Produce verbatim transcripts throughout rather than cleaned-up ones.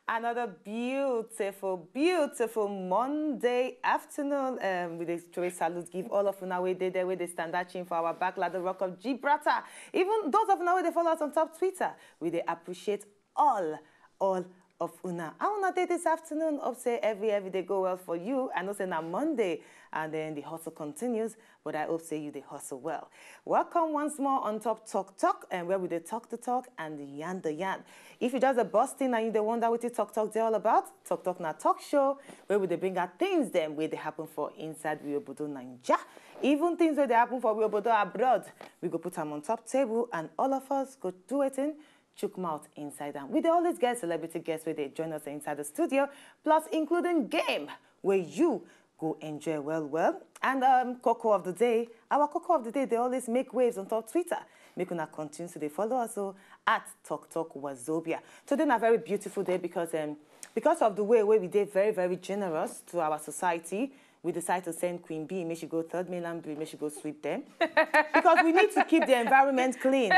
Another beautiful, beautiful Monday afternoon. Um, we dey throw a salute, give all of una wey dey there, wey dey stand that chin for our back, like the Rock of Gibraltar. Even those of una wey dey follow us on top Twitter, we dey appreciate all, all of una. How una dey this afternoon? Hope say every, every day go well for you. I know say na Monday, and then the hustle continues, but I hope say you dey hustle well. Welcome once more on top Talk Talk, and where we dey talk the talk and the yarn the yarn. If you just a busting and you dey wonder what Talk Talk dey all about, Talk Talk na talk show where we dey bring out things dem wey dey happen for inside we obodo Naija. Even things wey dey happen for we obodo abroad, we go put am on top table and all of us go do wetin? Chook mouth inside am. We dey always get celebrity guests wey dey join us inside the studio, plus including game wey you go enjoy well well. And um, cocoa of the day, our cocoa of the day dey always make waves on top Twitter. Make una continue to dey follow us o, at Talk Talk Wazobia. Today na very beautiful day because um, because of the way wey we dey very, very generous to our society, we decide to send Queen Bee make she go third mainland bridge, make she go sweep them. Because we need to keep the environment clean.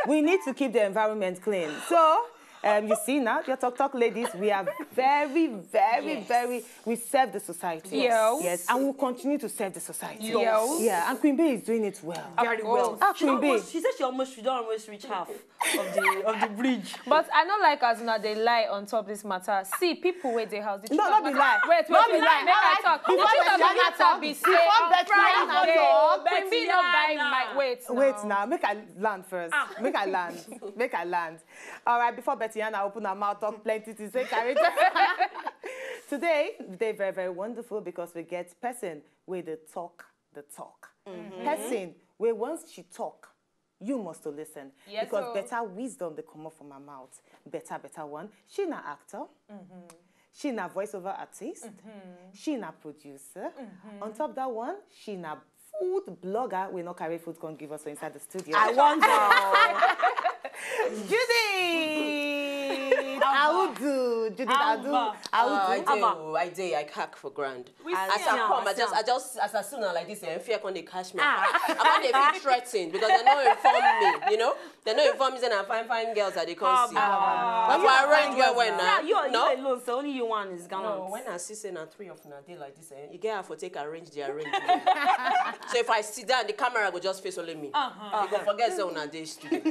We need to keep the environment clean. So, um, you see now, your Talk Talk ladies, we are very, very, Yes. very, we serve the society. Yes. Yes, and we'll continue to serve the society. Yes. Yeah, and Queen Bee is doing it well. Very well. Ah, She, Queen Bee. almost, she said she almost she don't almost reach half of the of the bridge. But I don't like as una dey lie on top this matter. See, people wey dey house. The No, truth not of be matter- lie. Wait, Not wait, be lie. Make I Alright, talk. The before truth of the Betiana matter talk, be say before on Betiana Friday, talk, Queen Bee no buy my wait. Wait now. Now, make I land first. Make I land. Make I land. All right, before Betiana open her mouth, talk plenty to say carry. Today, they very, very wonderful because we get person where they talk the talk. Person where once she talk, you must to listen. Yes, Because oh. Better wisdom they come up from her mouth. Better, better one. She na actor. She na voiceover artist. She na producer. On top that one, she na food blogger. We no carry food come give us inside the studio. I wonder. Judith Audu. Judith Audu. Alva. Audu. I do. I do. I hack for grand. We As see I am, come, I see just, am. I just, as soon as like this, I fear come they catch me. I come they feel threatened because they no inform me. You know, they no inform me. Say na fine, fine girls that they come see. But for arrange well, well now. Yeah, you, No. You alone, so only you one is gallant. No, when I see say na three of una dey like this, eh, you get her for take arrange the arrangement. So if I sit down, the camera go just face only me. You go forget say una dey studio.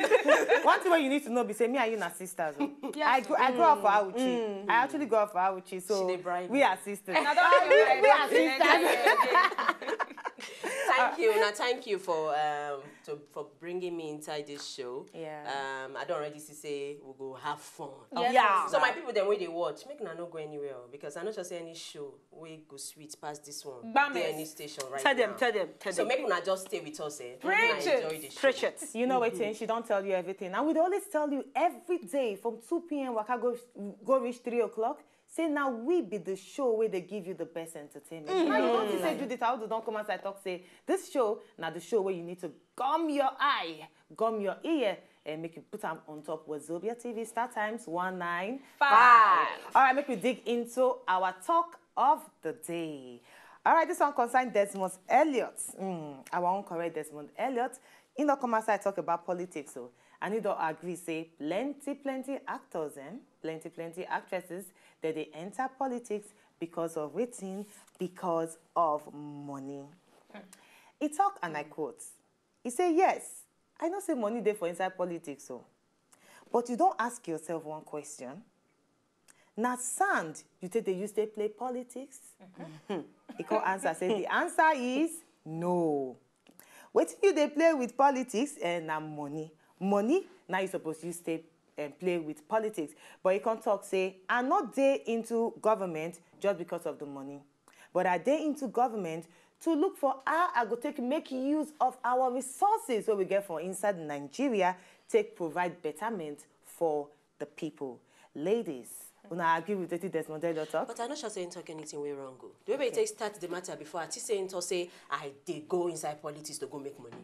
One thing wey you need to know be say me and you na sisters. Oh. I grew, I grew up for Auchi. I actually grew up for Auchi, so She dey bribe we me. Are sisters. I don't feel like We are that. sisters. Thank you, now thank you for um to, for bringing me inside this show. Yeah. Um, I don't already see say we go have fun. Yes, Yeah. yes, So my yes. People then wey they watch, make una no go anywhere oh, because I no just say any show wey go sweet pass this one. Gbame. Dey any station right Tell them, now. Tell them, tell So them. Make una just stay with us, eh? Preach Make una it. Enjoy the show. Preach it. You know wetin? She don't tell you everything. And we dey always tell you every day from two p m waka go go reach three o'clock. Say now we be the show where they give you the best entertainment. Now you don't think say Judith Audu don't come outside talk say this show now the show where you need to gum your eye, gum your ear, and make you put them on top with Zobia T V Star Times one nine five. All right, make we dig into our talk of the day. All right, this one concerned Desmond Elliot. Mm, our own correct Desmond Elliot. He not come outside talk about politics, so and he don't agree say plenty, plenty actors and plenty, plenty actresses that they enter politics because of waiting, because of money. He talk and I quote. He say yes, I know say money dey for inside politics, so but you don't ask yourself one question. Na sand you take dey use take play politics? He come answer say the answer is no. Wetin you dey play with politics and na money. Money na you suppose use take um, play with politics. But he come talk say I no dey into government just because of the money. But I dey into government to look for how I go take make use of our resources wey we get for inside Nigeria take provide betterment for the people. Ladies, una agree with wetin Desmond Elliot talk? But I no sure say him talk anything wey wrong o. The way he take start the matter before, I think say him talk say I dey go inside politics to go make money.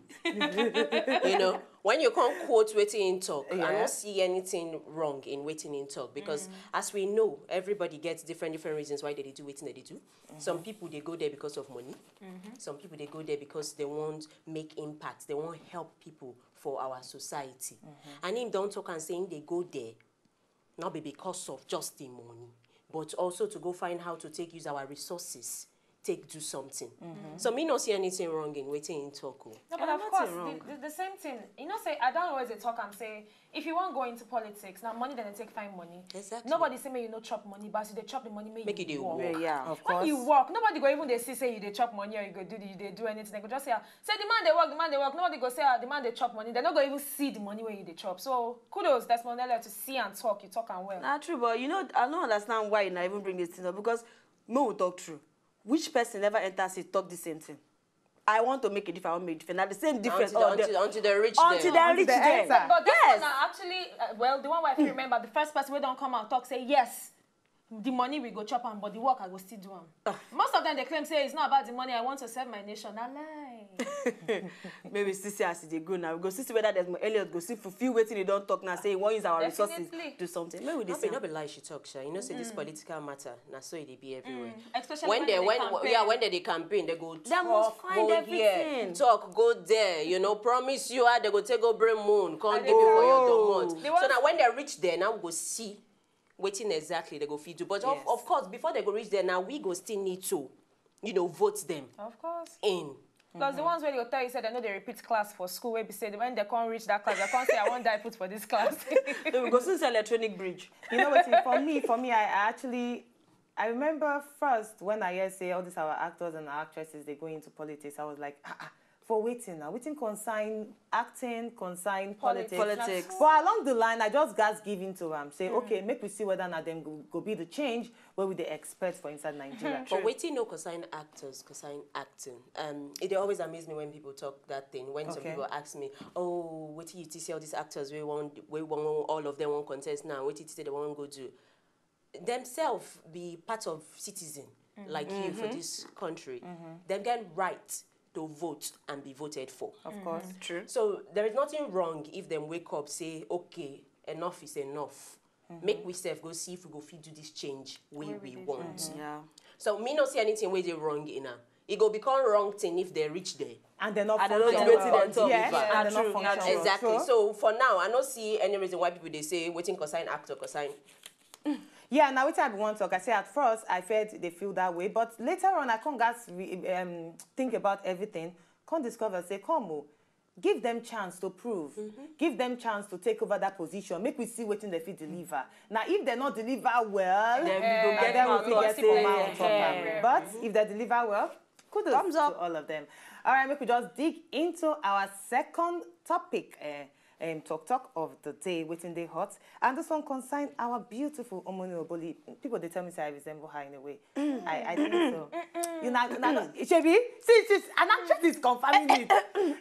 You know, when you come quote wetin him talk, I Yeah. don't see anything wrong in wetin him talk because as we know, everybody gets different different reasons why they dey do wetin they dey do. Some people they go there because of money. Some people they go there because they want make impact. They want help people for our society. And him don't talk and saying they go there Not be because of just the money, but also to go find how to take use our resources, take do something. So me no see anything wrong in wetin he talk o. No, but of course, the, the, the same thing. You know, say I don't always dey talk and say, if you wan go into politics, na money dem dey take find money. Exactly. Nobody say make you no chop money, but as you dey chop the money, make you dey work. Yeah, of course. When you work, nobody go even dey see say you dey chop money or you go do the, you dey do anything. Dem go just say, ah, say the man dey work, the man dey work. Nobody go say, ah, the man dey chop money. Dem no go even see the money wey you dey chop. So kudos, Desmond Elliot, to see and talk. You talk am well. Na true, but you know, I no understand why una even bring this thing up, because make we talk true. Which person ever enter seat talk the same thing? I want to make a difference, I wan make difference. Na the same difference. Until, until, until they reach there. Until they reach there. But this one na actually, uh, well, the one wey I fit remember, the first person wey don come out talk say, yes, the money we go chop am, but the work I go still do am. Most of them dey claim say it's not about the money, I want to serve my nation. Na lie. Maybe still see as e dey go now. We go still see whether Desmond Elliot go still fulfill wetin he don talk now, say he wan use our resources do something. Make we dey see. No be lie she talk, sha. You know say this political matter, na so e dey be everywhere. Especially when they, when, yeah, when they dey campaign, they go talk, go here, talk, go there, you know, promise you how they go take go bring moon, come give you for your domot. So now when they reach there, now we go see wetin exactly they go fit do. But of, of course, before they go reach there, now we go still need to, you know, vote them. Of course. In. Because the ones wey go tell you say they no dey repeat class for school, wey be say when they come reach that class, they come say, I wan die put for this class. Then we go soon say electronic bridge. You know what? For me, for me, I actually, I remember first when I hear say all these our actors and actresses, they go into politics. I was like, ah, ah, for wetin now? Wetin concern acting, concern politics? Politics. But along the line, I just gas give in to am. Say, okay, make we see whether na dem go, go be the change wey we dey expect for inside Nigeria. But wetin no concern actors, concern acting. Um, it dey always amaze me when people talk that thing. When some people ask me, oh, wetin you think say all these actors wey wan, wey wan, all of them wan contest now? Wetin you think say they wan go do? Themselves be part of citizen like you for this country. Dem get right to vote and be voted for. Of course. True. So there is nothing wrong if dem wake up say, okay, enough is enough. Make we sef go see if we go fit do this change wey we want. Yeah. So me no see anything wey dey wrong in am. E go become wrong thing if they reach there. And they're not functional. Yes, and they're not functional. Exactly. So for now, I no see any reason why people dey say wetin concern actor, concern. Yeah, now wetin I be wan talk. I say at first I felt they feel that way, but later on I come gas re-, um, think about everything. Come discover say, come o, give them chance to prove, give them chance to take over that position. Make we see wetin they fit deliver. Now if they not deliver well, then we go get mouth talk. But if they deliver well, kudos to all of them. All right, make we just dig into our second topic. Eh, um, talk talk of the day, wetin dey hot. And this one concern our beautiful Omoni Oboli. People dey tell me say I resemble her in a way. I, I think so. You know, you know, Shebi, see, she's an actress is confirming it. I,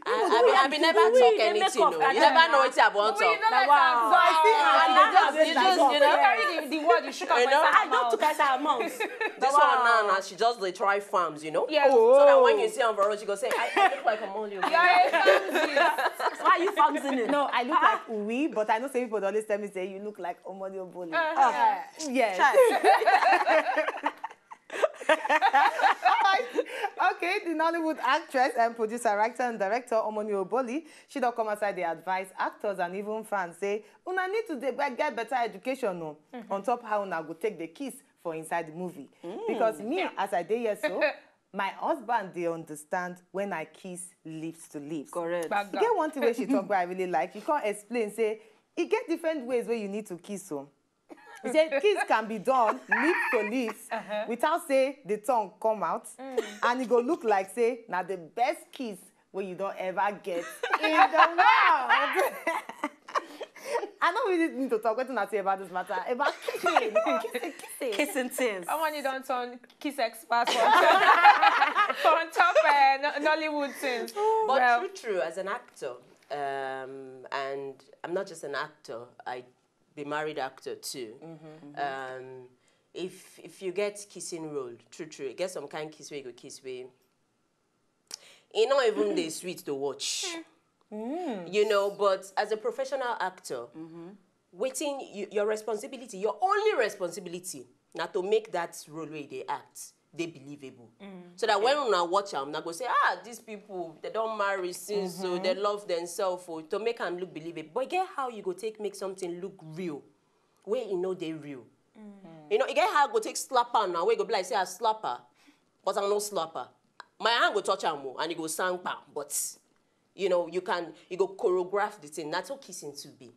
I, be, I be never talk anything. You never know what I want to talk. So I see her. You just, you know, carry the, the word, you shook her mouth. I don't took her mouth. This one now, now she just dey try farms, you know. Yeah. So that when you see her on road, she go say, I, I look like Omoni Oboli. Why are you farming it? No, I look like we, but I know say people dey always tell me say you look like Omoni Oboli. Yes. Okay, the Nollywood actress and producer, writer and director Omoni Oboli, she don come outside dey advise actors and even fans say una need to dey get better education, no, on top how una go take the kiss for inside the movie. Because me, as I dey here so, my husband dey understand when I kiss lips to lips. Correct. E get one thing wey she talk wey I really like. She come explain say e get different ways wey you need to kiss o. He said kiss can be done lips to lips without say the tongue come out, and e go look like say na the best kiss wey you don ever get in the world. I don't really need to talk wetin I say about this matter. About kissing. Kissing, kissing. Kissing things. Omoni don turn kiss expert on top, on top, uh, Nollywood things. But true, true, as an actor, um, and I'm not just an actor, I be married actor too. Um, if, if you get kissing role, true, true, get some kind kiss where you go kiss where e no even dey sweet to watch. You know, but as a professional actor, wetin you, your responsibility, your only responsibility, na to make that role wey you dey act dey believable. So that when una watch am, una go say, ah, these people, they don marry since, so they love themselves, oh, to make am look believable. But get how you go take make something look real. wey e no dey real. You know, e get how I go take slap am now, wey go be like say I slap her, but I no slap her. My hand go touch am o, and e go sound bam, but you know, you can, you go choreograph the thing. Na so kissing to be.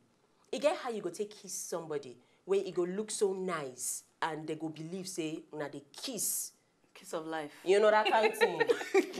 E get how you go take kiss somebody wey e go look so nice, and they go believe say una dey kiss. Kiss of life. You know that kind of thing.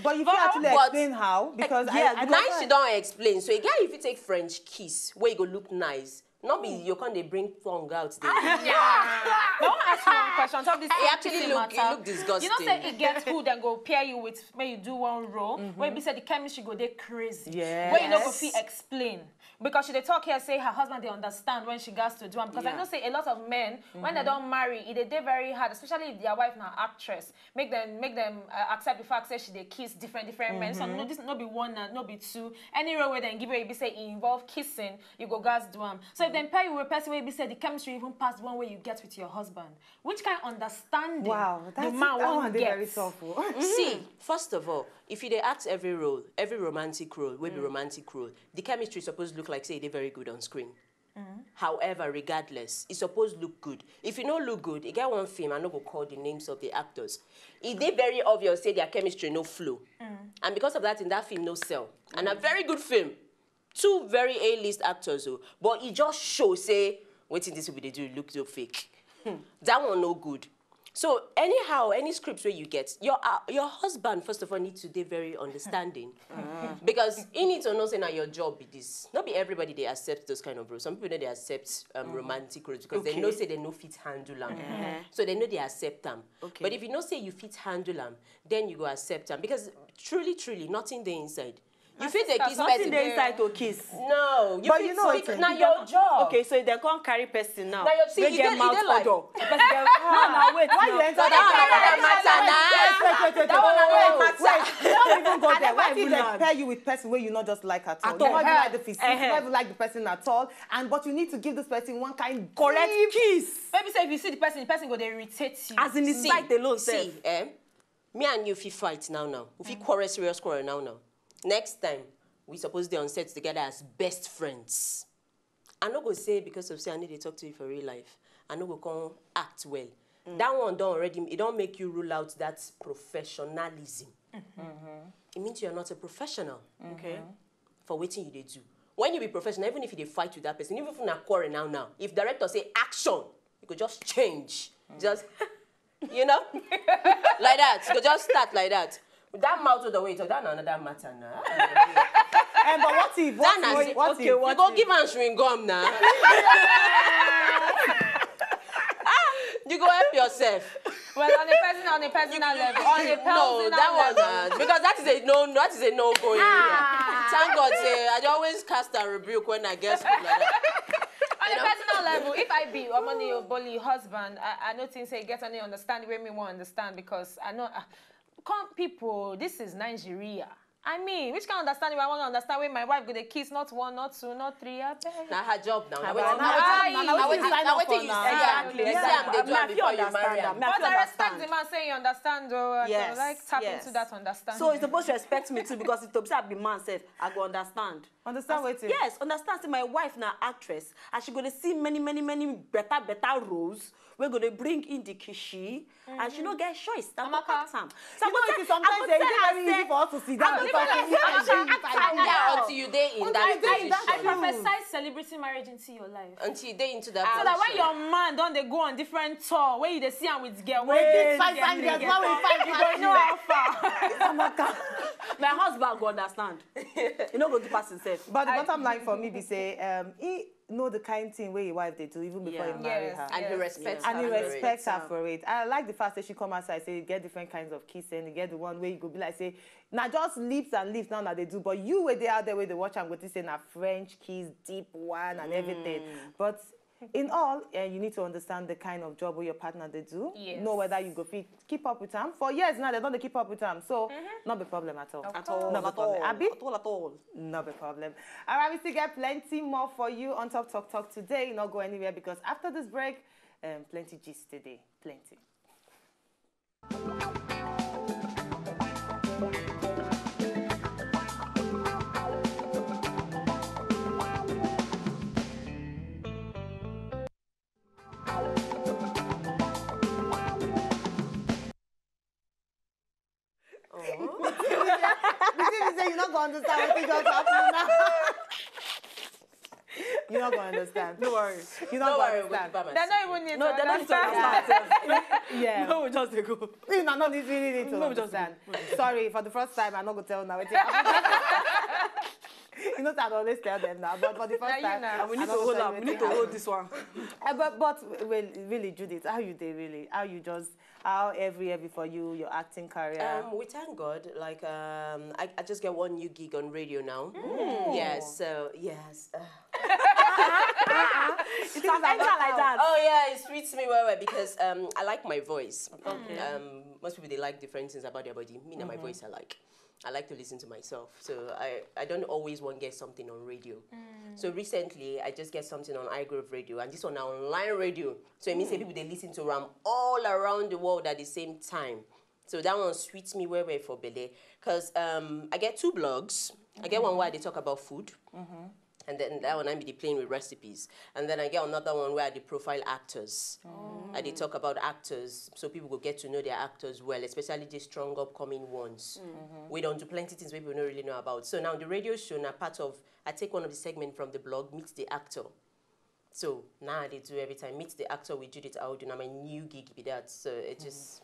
But you fit actually But- explain how, because Yeah, I, I now never- she don explain. So e get if you take French kiss, where you go look nice. Not be you can't dey bring tongue out there. But I want to ask you one question on top this It actually kissing look, it matter. look disgusting. You know, say it gets who then go pair you with, may you do one role where you say the chemistry go dey crazy. Yes. Where you no go fit explain. Because she dey talk here say her husband dey understand when she gats to do am. Because I know say a lot of men, when they don't marry, it dey dey very hard, especially if their wife na actress. Make them, make them uh, accept the fact say she dey kiss different, different men. So no, this no be one, uh, no be two. Any role where they give her, e be say e involve kissing, you go gats do am. So if they pair you with a person where e be say the chemistry even pass the one where you get with your husband, which kind understanding Wow, the that's man that wan one dey get? Very tough. Oh. See, first of all, if you dey act every role, every romantic role, will be romantic role, the chemistry supposed to look like say they very good on screen. However, regardless, it supposed look good. If you no look good, e get one film, I no go call the names of the actors. E dey very obvious say their chemistry no flow. And because of that, in that film, no sell. And a very good film. Two very A-list actors, oh, but e just show say wetin this people dey do look so fake. That one no good. So anyhow, any script where you get, your uh, your husband first of all need to be very understanding, because he need to know say na your job be this. Not be everybody they accept those kind of roles. Some people know they accept um, romantic roles because they know say they no fit handle them. So they know they accept them. Okay. But if you know say you fit handle them, then you go accept them, because truly, truly, nothing dey inside. You fit dey kiss Nothing person. Dey inside to kiss. No, you But fit you know speak, wetin? na your job. Okay, so if they can't carry person now, Na your see, wey you get dey- you mouth dey like- odor. Person get, no, no, wait. Why No. you enter That that one no matter na. Wait, wait, wait, wait, That one no wait, matter. wait. Don't even go there. What if even they land. Pair you with person where you not just like at all? At You all. don't even like the physique. You Uh-huh. don't even like the person at all. And but you need to give this person one kind Correct deep kiss. Maybe say if you see the person, the person go dey irritate you. As in the See, sight alone, see, sef. Eh? Me and you fit fight now now. We fit quarrel serious quarrel now now. Next time, we suppose dey on set together as best friends. I no go say because of say I no dey talk to you for real life, I no go come act well. That one don already, it don make you rule out that professionalism. It means you're not a professional Okay. for wetin you dey do. When you be professional, even if you dey fight with that person, even if una quarrel now now, if director say action, you go just change. Just you know, like that. You go just start like that. That mouth odor, wait, that na another matter now. Eh, but what if? What That na if? say, What okay, if? what You go if? Give am chewing gum now. You go help yourself. Well, on a personal, on a personal level, on a personal No, that one level. uh, because that is a no, that is a no go area. Thank God, say I dey always cast and rebuke when I get school like that. On a personal level, if I be Omoni Oboli husband, I, I no think say get any understand where me want understand, because I know uh, come people, this is Nigeria. I mean, which kind of understanding I want to understand when my wife go dey kiss not one, not two, not three. I beg. Na her job now. Na But wetin now na wetin- wetin- now na wetin wetin- sign na up wetin for you now? sign up. Exactly. You see Yeah, am dey do I am fit before you marry understand am. am. Me, I But fit I respect understand. The man saying you understand though. I Yes, like tap yes. Into that understanding. So it's supposed to respect me too, because if Tobisa be man self, I go understand. Understand wetin? Yes, understand. Say my wife na actress, and she go dey see many, many, many better, better roles. We're gonna bring in the kishi, and she no get choice. That go Amaka. Act am. So you know, it is sometimes go they tell very her easy for us to see I that go because tell her you say, are "Act am." Yeah, until you dey in that Until you dey in that position. I prophesy celebrity marriage into your life. Until you dey into that So that when position. Your man don dey go on different tour, where you dey see am with girl, Wait, where fine, fine girls, why we find you go know how far. My husband go understand. You know, go do pass himself. But the bottom line for me be say, um, he know the kind thing where your wife they do even before Yeah. he marry Yes. her. And he Yes, respects yes. And he her for it. Respects her for it. I like the fact that she come outside say you get different kinds of kissing. You get the one where you go be like say, now just lips and lips now now they do. But you where they out there where they watch and go to say na French kiss, deep one and everything. But in all, eh, you need to understand the kind of job where your partner they do. Yes. Know whether you go fit keep up with them. For years now they don't keep up with them. So not be problem at all. At all, Not be at problem. all, Abi? At all, at all. No be problem. All right, we still get plenty more for you on Top Talk Talk today. Not go anywhere because after this break, um, plenty gist today. Plenty. Understand what just happened now? You're not gonna understand. No worry. You're not No gonna worry, we'll understand. Keep am They're not even need No, to they're not understand. Understand. Yeah. No, we just dey go. You know, no need, really need to No, we just understand. Sorry, for the first time, I'm not gonna tell now. You know, I always tell them now, but for the first Now you time, know. And we need I'm to not hold gonna on. We need to hold this one. Uh, but but well, really, Judith, how you dey really? How you just how every year before you your acting career? Um, we thank God. Like um, I, I just get one new gig on radio now. Mm. Yeah, so yes. Uh, It's an enter like that. Oh yeah, it sweets me well, well because um, I like my voice. Okay. Um, most people they like different things about their body. Me, na my voice I like. I like to listen to myself. So I, I don't always want to get something on radio. So recently, I just get something on iGrove Radio, and this one na online radio. So it means that people they listen to Ram all around the world at the same time. So that one sweets me well well for Bele. Because um, I get two blogs. I get one where they talk about food. And then that one I be dey playing with recipes. And then I get another one where I dey profile actors. I dey talk about actors so people go get to know their actors well, especially the strong upcoming ones. We don't do plenty things wey people don't really know about. So now the radio show na part of I take one of the segment from the blog, meet the actor. So now I dey do every time, meet the actor with Judith Audu. Now my new gig be that. So it just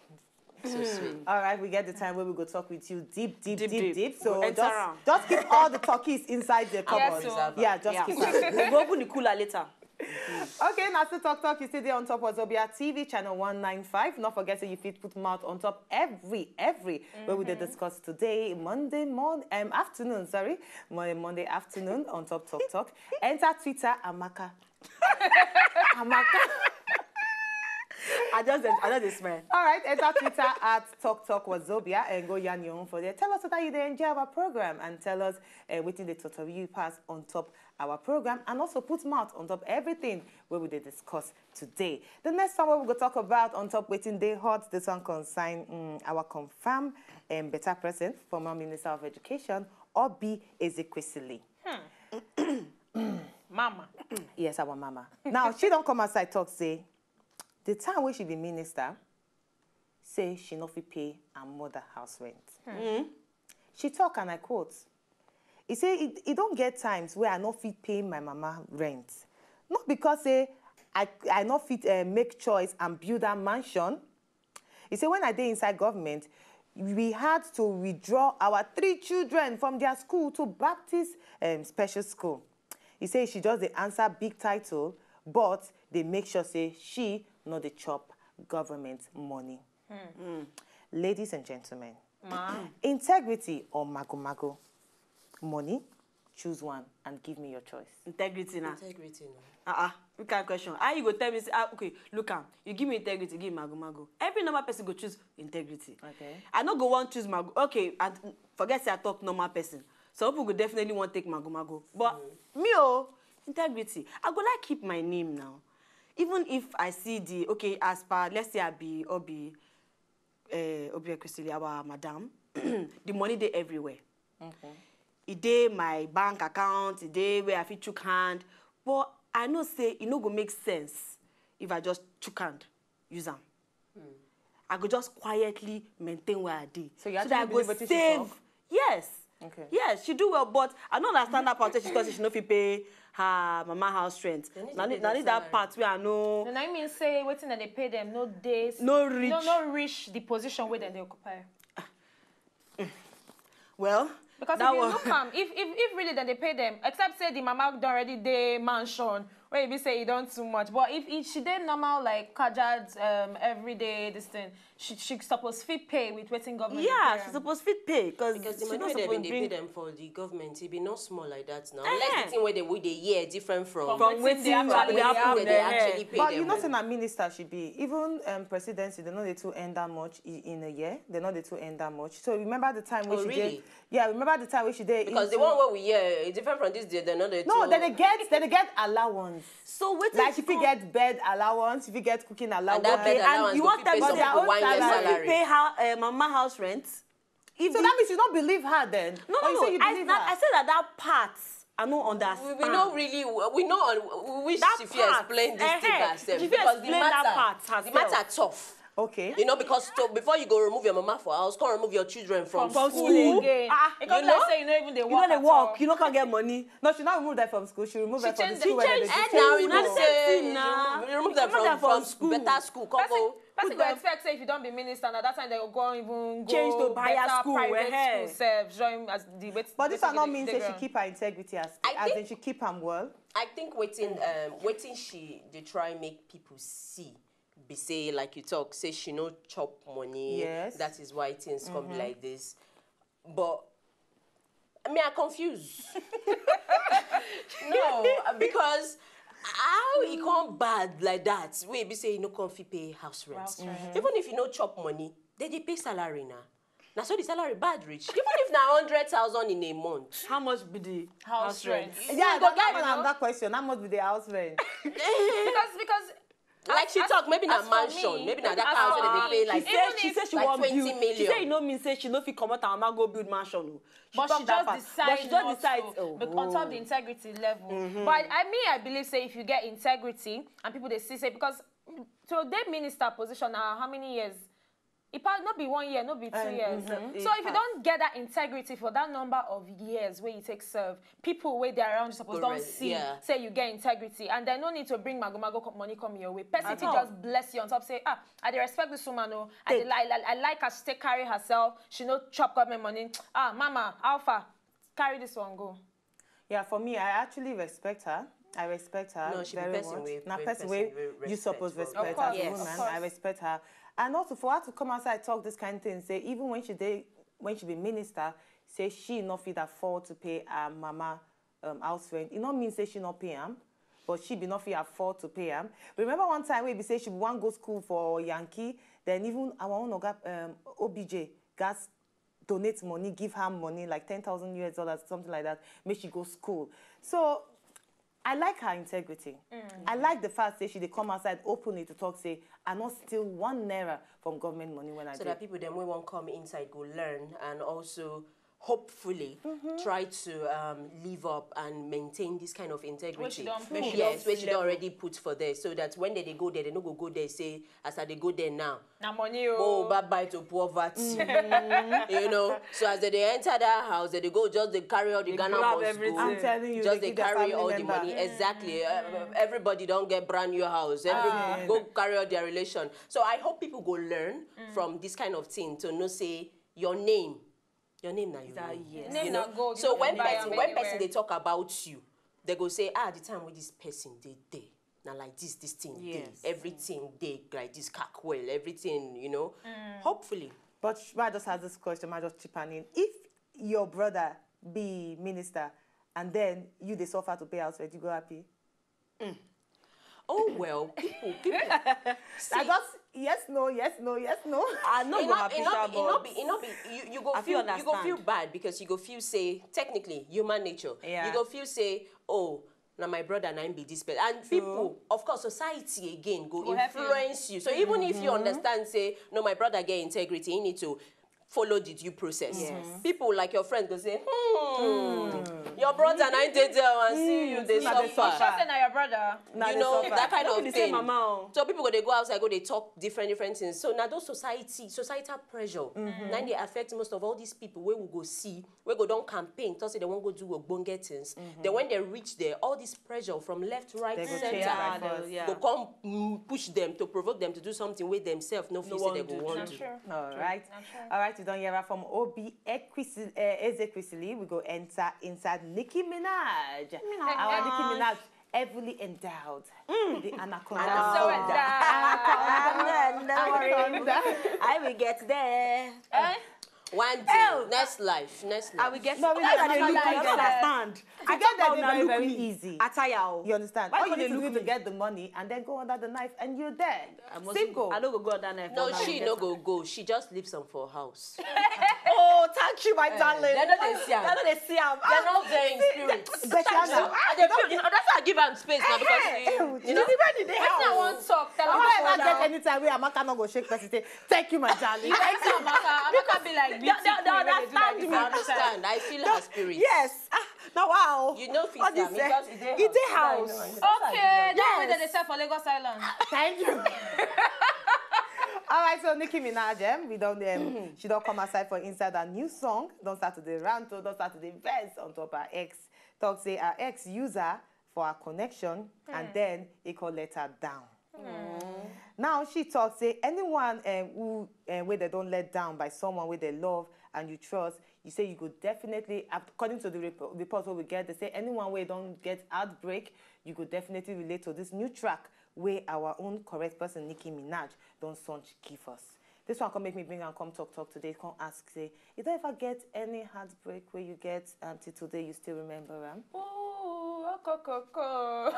so sweet. All right, we get the time where we go talk with you deep, deep, Deep, deep, deep. deep. So Go enter just, am. Just keep all the turkeys inside the Yes, cupboard. so- Yeah, just Yeah. keep that. We'll open the cooler later. Okay, now still talk talk. You see there on top was Obia T V channel one nine five. Not forget that you fit put mouth on top every every where we dey discuss today Monday morning um, afternoon. Sorry, Monday Monday afternoon on top talk talk. Enter Twitter, Amaka. Amaka. I just, I just dey smile. All right, enter Twitter at Talk Talk Wazobia and go yarn your own for there. Tell us how you dey enjoy our program and tell us uh, wetin dey totori you pass on top our program and also put mouth on top everything wey we dey discuss today. The next one wey we go talk about on top wetin dey hot, this one concern um, our confirm um, better present, former Minister of Education, Obi Ezekwesili. Mama. Yes, our mama. Now she don come outside talk say the time wey she be minister, say she no fit pay her mother house rent. She talk and I quote, e say e e don get times wey I no fit pay my mama rent. Not because say I I no fit uh, make choice and build that mansion. E say when I dey inside government, we had to withdraw our three children from their school to Baptist um, special school. E say she just dey answer big title, but dey make sure say she no dey chop government money. Ladies and gentlemen, Ma. Integrity or magomago? Money? Choose one and give me your choice. Integrity na. Integrity, no. Ah ah, which kind question? How you go tell me say, ah, okay, look am, you give me integrity, give me magomago. Every normal person go choose integrity. Okay. I no go wan choose mago. Okay, I forget say I talk normal person. Some people go definitely wan take magomago. But me o, integrity. I go like keep my name now. Even if I see the, okay, as per, let's say I be Obi, uh, Obi Ekwesili, our madam, the money dey everywhere. E dey my bank account, e dey where I fit chook hand. But I know say e no go make sense if I just chook hand, use am. I go just quietly maintain where I dey. So you that actually I go believe wetin she save. Talk? Yes. Okay. Yes, she do well, but I don't understand that part. She talk say she no fit pay her mama house rent. They need Na to need pay na their need that salary. part where I know. And I mean say wetin dem dey pay them no dey No reach. no no reach the position where dem dey occupy. Well, Because that if you one. Look am, if if if really dem dey pay them, except say the mama don already dey mansion, where you be say e don too much. But if, if she dey normal like kajad um, everyday this thing, she she suppose fit pay with wetin government. Yeah, dey she pay suppose fit pay because Because the she money no wey they suppose been dey pay bring. Them for the government, e be not small like that now. Eh. Unless the thing where they would they hear different from. From Wetin wetin dey actually dey Wetin happen. they dey Eh, eh. actually pay But them. You know, say Oh. Na minister she be. Even um, presidency, they know they too earn that much i- in a year. They know they too earn that much. So remember the time when Oh, she really? did. Yeah, remember the time when she did. Because the one where we hear is different from this, they they know they No, too- then they get then they get allowance. So wetin Like she if you come- get bed allowance, if you get cooking allowance. And that bed Okay, and allowance you go want fit tell pay me some say people one year I no fit salary. Pay her uh, mama house rent. If So the- that means you don't believe her then. no, Or you no, say no. You I, believe na- her. I said that that part I no understand. We, we know really, we know, we wish That she fit part. Explain this Eh, thing eh, herself she fit because the explain that matter, part the herself. Matter tough. Okay. You know, because to, before you go remove your mama for house, come remove your children from, From school. school again. Ah, It you come like know? say you no even dey You work. know they at work. all. You know can't get money. No, she not remove that from school. She remove She that from the change- school. she Where they change teach And you. now No. remove Same say thing you now. remove, you remove them Remove them from, from from school. better school. Come Person, go. person go expect say if you don't be minister now, that time they go go even go Change to higher better school, private eh. school self join as the way. But this wetin one not dey- mean dey say she ground. keep her integrity as, I as think- in she keep am well. I think waiting, um, waiting she they try make people see, be say like you talk, say she no chop money. Yes. That is why things come be like this. But I mean, I confuse. No, because how it come bad like that? We be say you no come fit pay house rent. House rent. Even if you no chop money, they dey pay salary now. Now so the salary bad reach. Even if na hundred thousand in a month. How much be the House rent. Yeah, You go that, that get, one you know? That question. How much be the house rent? Because because Like she as- talk, maybe na as for mansion, me, maybe na that as house for wey me, dey pay like even She said, she if said she like won't twenty build. She million. said you know mean say she no fit come out and go build mansion. Oh. She But talk she that just part. decide But she just not decide. to, Oh. but on top the integrity level. But I mean, I believe say if you get integrity and people they see say because to dey minister position now, how many years? It probably not be one year, not be two And, years. mhm, So it if you pass. Don't get that integrity for that number of years where you take serve, people where they around you suppose Go don't re- see yeah. Say you get integrity, and then no need to bring mago mago co- money come your way. Person At fit all. Just bless you on top. Say, ah, I dey respect this woman. Oh, I, dey, Take. li- I, I like as she take carry herself. She no chop government money. Ah, mama, alpha, carry this one go. Yeah, for me, I actually respect her. I respect her No, she be very person much. wey- Na wey person person wey wey you suppose respect respect for as Of a course, woman. of course. I respect her. And also for her to come outside talk this kind of thing, say even when she dey when she be minister, say she not fit afford to pay her mama um, house rent. It not mean say she not pay am, but she be not fit afford to pay am. Remember one time we be say she want go school for Yankee, then even our own oga um, O B J gas donate money, give her money like ten thousand U S dollars, something like that. Make she go school. So I like her integrity. I like the fact say she dey come outside openly to talk say I not steal one naira from government money when I So dey. That people then we won't come inside go learn and also hopefully try to um, live up and maintain this kind of integrity. Wey she don put. Yes, wey she don already put for there, so that when they, they go there, they no go go there say as I dey go there now. Na money oh. Oh, bye bye to poverty. You know, so as they, they enter that house, they, they go just they carry all the They Ghana grab must everything. go. I'm telling you, Just they they give their carry family all the member. Money. Exactly. Uh, everybody don't get brand new house. Every, Ah. Go carry out their relation. So I hope people go learn from this kind of thing to know say your name, your name now you That know. yes. Name You na know? gold, So you when can buy person am when anywhere. Person they talk about you, they go say ah the time with this person they dey. Now like this this thing Yes. Dey, everything dey like this cack well, everything you know. Hopefully. But sh- I just have this question. I just chip in. If your brother be minister and then you they suffer to pay house rent, you go happy. Oh well, people, people. I just yes, no, yes, no, yes, no. I know It you no, happy, it no sha, be, it no but be, it no be. You, you go I feel, feel you go feel understand. Bad because you go feel say technically human nature. Yeah. You go feel say oh. Now my brother now him be this person and people of course society again go, Go help you. Influence you. So even if you understand say no my brother get integrity he need to follow the due process. Yes. People like your friends go say hmm your brother now him dey there and see you dey Una dey suffer. Sure say na your brother. Una You dey know suffer. That kind No of be the same thing. Mama, oh. So people go they go outside go they talk different different things. So now those society societal pressure now they affect most of all these people where we go see where go don't campaign talk say they won't go do ogbonge things. Then when they reach there all this pressure from left right They go center tear by go force. Yeah. come mm, push them to provoke them to do something where themselves no feel say they Won't go do. want Na to. true. All right. Na true. All right, you don't hear from O B Equis- uh, Eze Quisili. We go enter inside Nicki Minaj. Our Nicki Minaj heavily endowed. The anaconda. So it's that. Anaconda. I will get there. Eh? One day, next life, next life. I will get No, we there. don't really I understand. understand. To I get talk there, about they now very, look very me. Easy. Attire. You understand? Why All you you need dey to do look to me? Get the money and then go under the knife and you're dead. I must- Single. I don't go go under knife. No, I she will no get go go. She just leave some for house. Oh, thank you, my darling. They no dey see am. They no dey see am. They're not there in spirit. But So, I dey feel, you know, that's why I give am space now because you, you know. Everybody dey Wetin I house. wan talk? Tell I am want now. to get anytime where Amaka no go shake person. Say, thank you, my darling. Thank you, Amaka. Amaka be like They- they- they beautiful. Wey dey do like understand this. me. I understand. I feel her spirit. Yes. Ah, now wow. You know, fit All am this, eh, because e dey e dey house. house. Okay, that way Yes. they dey sell for Lagos Island. Thank you. All right, so Nicki Minaj, em, we don, em, she don come outside for inside her new song. Don start to dey rant, oh, don start to dey vex on top her ex. Talk say her ex use her for her connection, and then he come let her down. Now she talk say anyone, em, who, em, wey they don let down by someone wey they love and you trust, you say you go definitely, according to the rep- report wey we get, they say anyone wey don get heartbreak, you go definitely relate to this new track wey our own correct person Nicki Minaj don launch give us. This one come make me bring am come talk talk today. Come ask say, you don ever get any heartbreak wey you get, um, till today you still remember am? Ooh, okokoko.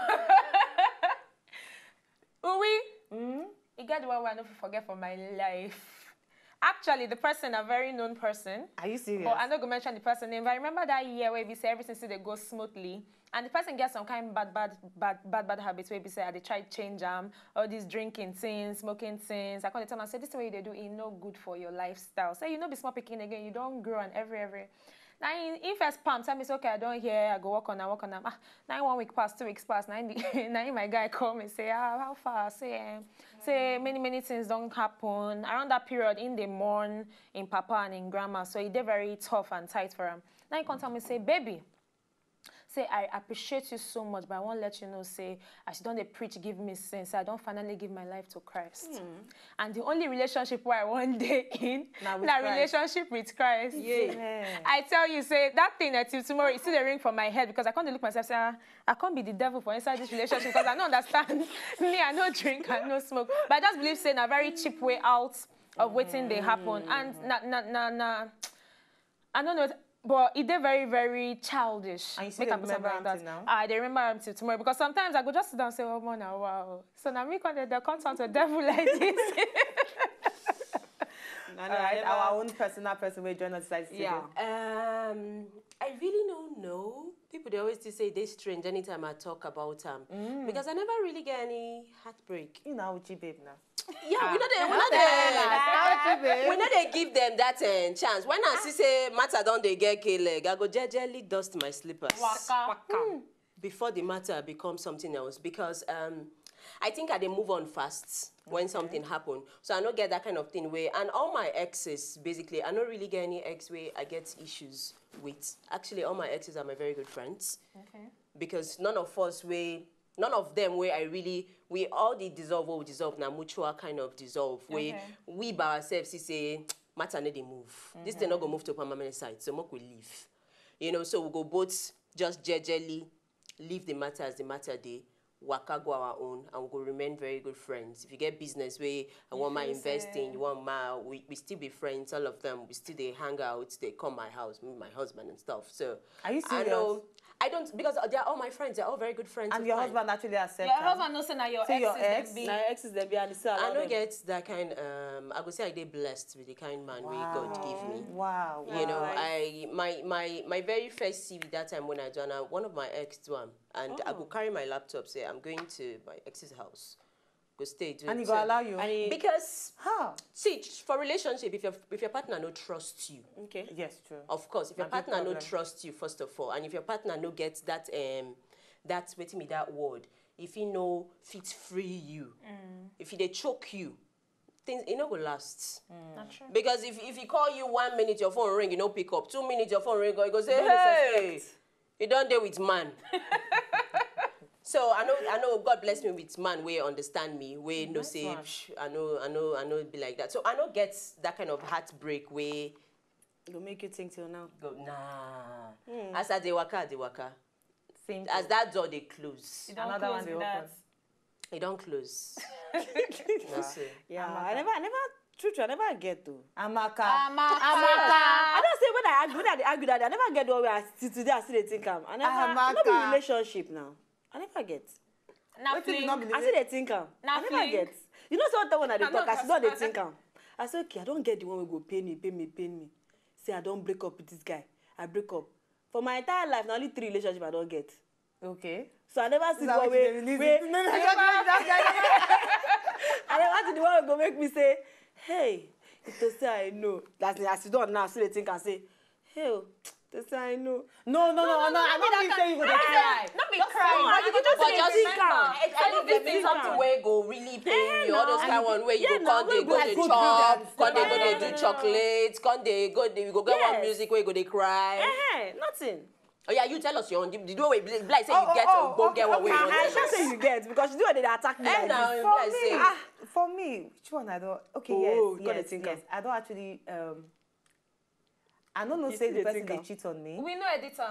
Uwi, Mm? e get the one wey I no fit forget for my life. Actually, the person a very known person. Are you serious? But I no go mention the person name. But I remember that year where we say everything still dey go smoothly. And the person get some kind bad, bad, bad, bad, bad habits where we say I dey try change am. All these drinking things, smoking things. I come dey tell am say this thing wey you dey do, e no good for your lifestyle. Say you no be small pikin again. You don grow and every, every. Now in, in first pam tell me say, okay, I don hear. I go work on am, work on am. Ah, now one week pass, two weeks pass. Now in, the, now in my guy call me say, ah, how far? Say, um, say many, many things don happen around that period. In the mourn, in papa and in grandma, so e dey very tough and tight for am. Now he come tell me say, baby, say I appreciate you so much, but I wan let you know say as you don dey preach give me since, I don finally give my life to Christ. And the only relationship where I wan dey in Na with na Christ. Relationship with Christ. Amen. I tell you say that thing that till tomorrow, e still dey ring for my head because I come dey look myself say, ah, I come be the devil for inside this relationship because I no understand. Me, I no drink, I no smoke, but I just believe say na very cheap way out of wetin dey happen. And na na na na I don't know, but e dey very, very childish. And you still Make dey I put am remember like am that. till now? Ah, I dey remember am till tomorrow because sometimes I go just sit down and say, oh man, wow. So now me come dey come turn to devil like this. All right, our own personal person wey join us inside the studio. Yeah. Um, I really don't know. People dey always still say they strange anytime I talk about them because I never really get any heartbreak. You know, Uchi babe now. Yeah, we know they, we know they, we know they give them that uh, chance. When I see say matter don dey get K leg, I go jejely dust my slippers Waka. before the matter becomes something else because um, I think I dey move on fast when something happen. So I no get that kind of thing where, and all my exes, basically, I no really get any ex where I get issues with. Actually, all my exes are my very good friends Okay. because none of us we none of them where I really we all the dissolve what we dissolve now mutual kind of dissolve where Okay. we by ourselves see say matter no dey move. This thing no go move to permanent side, so make we leave. You know, so we go both just jejely leave the matter as the matter dey waka go our own and we go remain very good friends. If you get business where I want my feel investing, say- you want my we, we still be friends, all of them. We still they hang out, they come my house, me, my husband and stuff. So Are you I serious? know I don't because they're all my friends. They're all very good friends. And of your mine. husband actually accepted. Your husband no say na your Say ex your is ex? dem be. Na exes dem be and still I allow no them. Get that kind. Um, I go say I dey blessed with the kind man we God give me. Wow. You know, Wow. I my my my very first C V that time when I joined, uh, one of my ex do am, and I go carry my laptop say I'm going to my ex's house, go stay do And it. he go So- allow you. And he, Ha! See, for relationship, if your if your partner no trust you, okay. Yes, true. of course, if your Na big partner no problem. Trust you first of all, and if your partner no get that um that wetin be that word, if he no fit free you, if he dey choke you, things e no go last. Na true. Because if if he call you one minute, your phone ring, you no pick up. Two minutes, your phone ring, you go say, Don't dey hey, suspect. You don dey with man. So I know I know God bless me with man wey understand me, wey know Nice say one. psh, I know I know I know be like that. So I no get that kind of heartbreak wey Go make you think till now. Go nah. As I dey waka, I dey waka. Same As thing. That door dey close, You don Another close one dey with that. Open. E don close. Na so. Yeah, Amaka. I never, I never, true, true, I never get though. Amaka. Amaka. I don't say when I argue, when I dey argue that day, I never get the one where I still today I still dey think am. I never, no be Amaka. Relationship now. I never get. Na Wetin you fling. no believe? I still dey think am. Na I never fling. Get. You know, so that when I dey I no talk, I still dey understand. Think am. I say okay, I don get the one wey go pain me, pain me, pain me. Say I don break up with this guy. I break up. For my entire life, na only three relationship I don get. Okay. So I never see Is the that one what wey you dey release? wey Make you no release that guy. I never see the one wey go make me say, hey, if to say I know. That's the I sit down now, still dey think and say, hey, oh, if That's how I know. No, no, no, no. I don't think say you go dey cry. No be cry. But just think am. It's something wey go really pain you. All those kind one wey you go come dey go dey chop, come dey go dey do chocolate, come dey go dey you go get one music wey you go dey cry. Eh, nothing. Oh yeah, you tell us your own. The, the way we like say you get oh, oh, get one way. I just say you get because you know they attack me. And now you like say ah for me, which one I don't. Okay, yes, yes, yes. I don't actually. Um, I don't know say the person dey cheat on me. We know editor.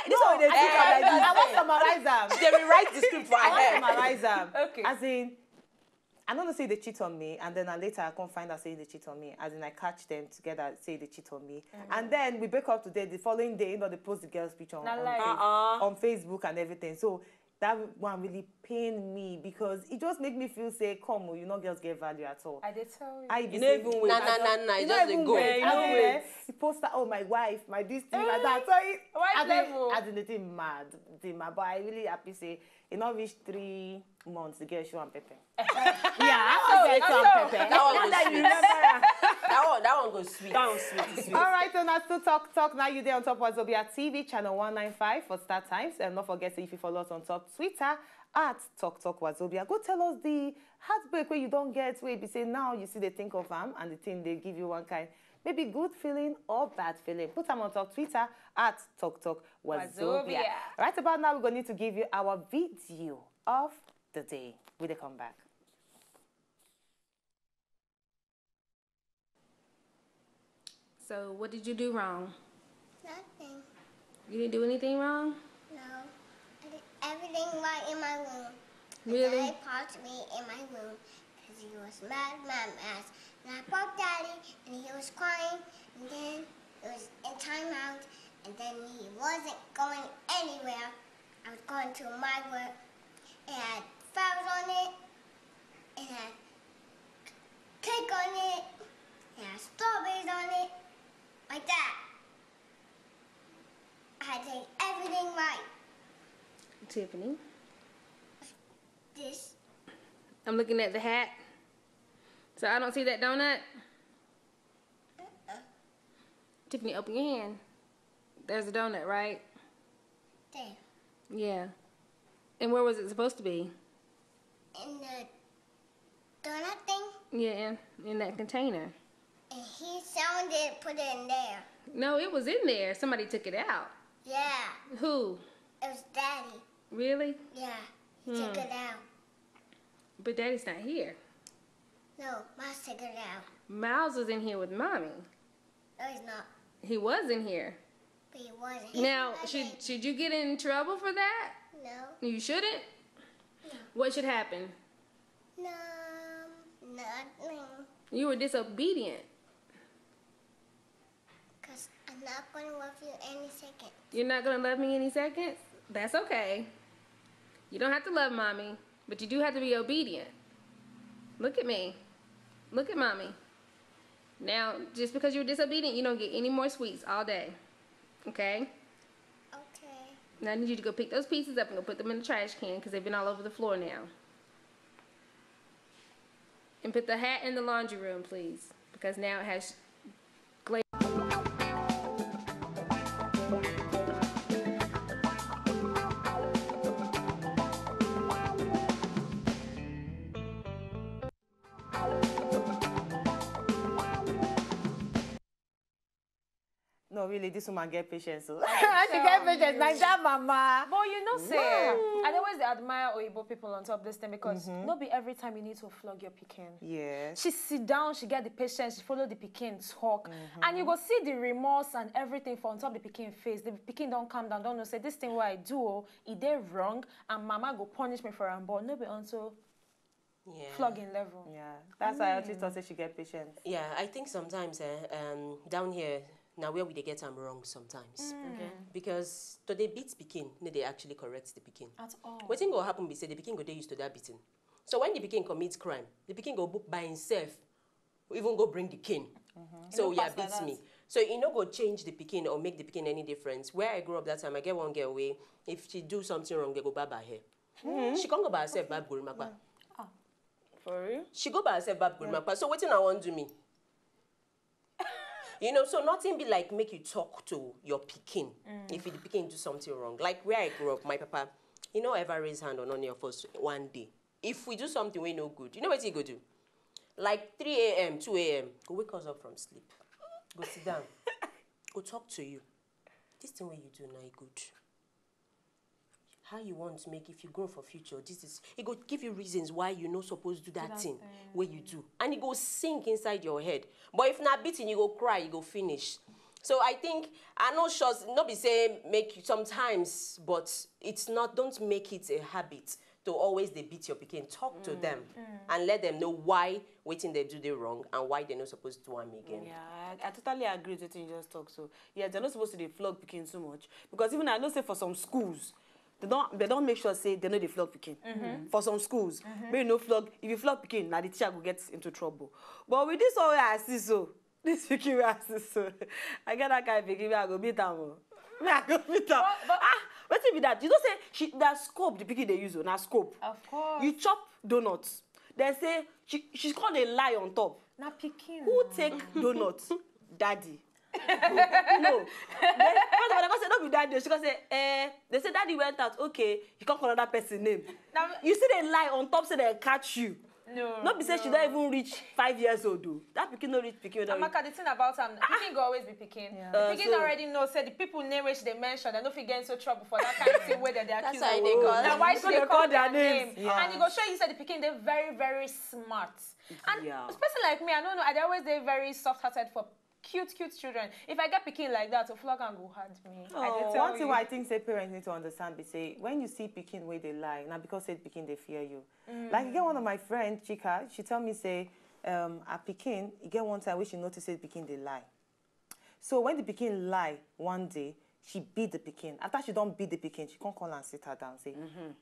This one dey think am like this. I wan summarize am. She dey rewrite the script for her head. I wan summarize am. Okay. As in, I don't know say they cheat on me, and then I later I come find out say they cheat on me. As in, I catch them together, say they cheat on me, mm -hmm. And then we break up today. The following day, you know, they post the girl's picture on, on, uh -uh. on Facebook and everything. So that one really pain me because it just make me feel say, come, oh, you no girls get value at all. I dey tell you. I you no even wait. Nah, nah, nah, nah. You no even go. Wait. You no wait. He post that, oh, my wife, my this thing, like that. So it, wife as level. In, as in the thing mad, the thing mad. But I really happy say, you know, reach three months, the girl show am pepper. Yeah, I also get some pepper. That one go sweet. That one, that one go sweet. That one sweet. Sweet. All right, so now still talk talk. Now you there on top of Zobia T V channel one nine five for Star Times, and don't forget if you follow us on top Twitter at Talk Talk Wazobia. Go tell us the heartbreak where you don't get where you say now you see they think of am and the thing they give you one kind maybe good feeling or bad feeling. Put them on top Twitter at Talk Talk Wazobia. Wazobia. Right about now we're going to give you our video of the day. We dey come back. So, what did you do wrong? Nothing. You didn't do anything wrong? No. I did everything right in my room. Really? And Daddy parked me in my room because he was mad, mad, mad. And I parked Daddy, and he was crying, and then it was in timeout, and then he wasn't going anywhere. I was going to my work. It had flowers on it. It had cake on it. It had strawberries on it. Like that. I had to take everything right. Tiffany. This. I'm looking at the hat. So I don't see that donut? Uh-uh. Tiffany, open your hand. There's a donut, right? There. Yeah. And where was it supposed to be? In the donut thing? Yeah, in, in that container. And he someone didn't put it in there. No, it was in there. Somebody took it out. Yeah. Who? It was Daddy. Really? Yeah. He hmm. took it out. But Daddy's not here. No, Miles took it out. Miles was in here with Mommy. No, he's not. He was in here. But he wasn't. Now, should, should you get in trouble for that? No. You shouldn't? No. What should happen? No, nothing. You were disobedient. Because I'm not going to love you any second. You're not going to love me any seconds? That's okay. You don't have to love Mommy, but you do have to be obedient. Look at me. Look at Mommy. Now, just because you were disobedient, you don't get any more sweets all day. Okay? Okay. Now, I need you to go pick those pieces up and go put them in the trash can because they've been all over the floor now. And put the hat in the laundry room, please, because now it has glaze. No, really, this woman get patience. So. She get patience. Naija mama. But you know, say, I always admire Oyibo people on top this thing because mm -hmm. not be every time you need to flog your pikin. Yes. She sit down, she get the patience, she follow the pikin talk. Mm -hmm. And you go see the remorse and everything for on top the pikin face. The pikin don't calm down, don't know, say, this thing what I do, oh, it did wrong, and mama go punish me for am, but no be until yeah. flogging level. Yeah, that's why I always thought say she get patience. Yeah, I think sometimes eh, um, down here now where we dey get am wrong sometimes. Mm. Okay. Because to dey beat pikin, no dey actually correct the pikin. At all. Wetin go happen be say the pikin go dey used to that beating. So when the pikin commits crime, the pikin go book by himself, even go bring the cane. Mm -hmm. So yeah, beat me. So e no go change the pikin or make the pikin any difference. Where I grew up that time, I get one girl wey if she do something wrong, they go barb her hair. Mm. She can't go by herself, barb gorimapa. Ah. For real? She go by herself, barb gorimapa. So wetin I want do me? You know, so nothing be like make you talk to your pikin if the pikin do something wrong. Like where I grew up, my papa, he no ever raise hand on any of us one day. If we do something wey no good, you know wetin he go do? Like three a m, two a m, go wake us up from sleep. Go sit down. Go talk to you. This thing wey you do na e good. How you want to make, if you grow for future, this is, e go give you reasons why you no suppose do that thing wey you do, and e go sink inside your head. But if na beating, you go cry, you go finish. So I think, I no sure, no be say make you sometimes, but it's not, don't make it a habit to always dey beat your pikin. Talk to them and let them know why wetin they do dey wrong and why they no suppose do am again. Yeah, I, I totally agree with wetin you just talk. So yes, they're not supposed to dey flog pikin too much, because even I know say for some schools, they don't, they don't make sure say they no dey flog pikin. For some schools, make you no flog. If you flog pikin, na the teacher go get into trouble. But with this one wey I see so, this pikin wey I see so, I get that kind of pikin wey I go beat am o. Me, I go beat am. But- but- Ah, wetin be that? You know say she, that scope the pikin dey use o, na scope. Of course. You chop donut, they say she, she come dey lie on top. Na pikin. Who Na. Take donut? Daddy. No. Then first of all, they go say no be daddy. She go say, eh. They say daddy went out. Okay, he come call another person name. Now, You see, they lie on top, say they catch you. no. No be say she don't even reach five years old o. That pikin no reach pikin. Wey don reach. Amaka, the thing about am, pikin go always be pikin. Yeah. The Uh, pikin so- already know say the people name wey she dey mention, they no fit get into trouble for that kind of thing wey they dey That's accuse why am they of. call Na them. why she So dey they call call their their names. names. And you go show you say the pikin dey very, very smart. And Yeah. person like me, I don't know, I dey always dey very soft-hearted for cute, cute children. If I get pikin like that, to flog am go hard me. I dey Oh, tell one thing you. I think say parents need to understand be say when you see pikin wey dey lie, na because say pikin dey fear you. Like, I get one of my friend, Chika, she tell me say, um, her pikin, e get one time wey she notice say pikin dey lie. So when the pikin lie one day, she beat the pikin. After she don beat the pikin, she come call and sit her down, say,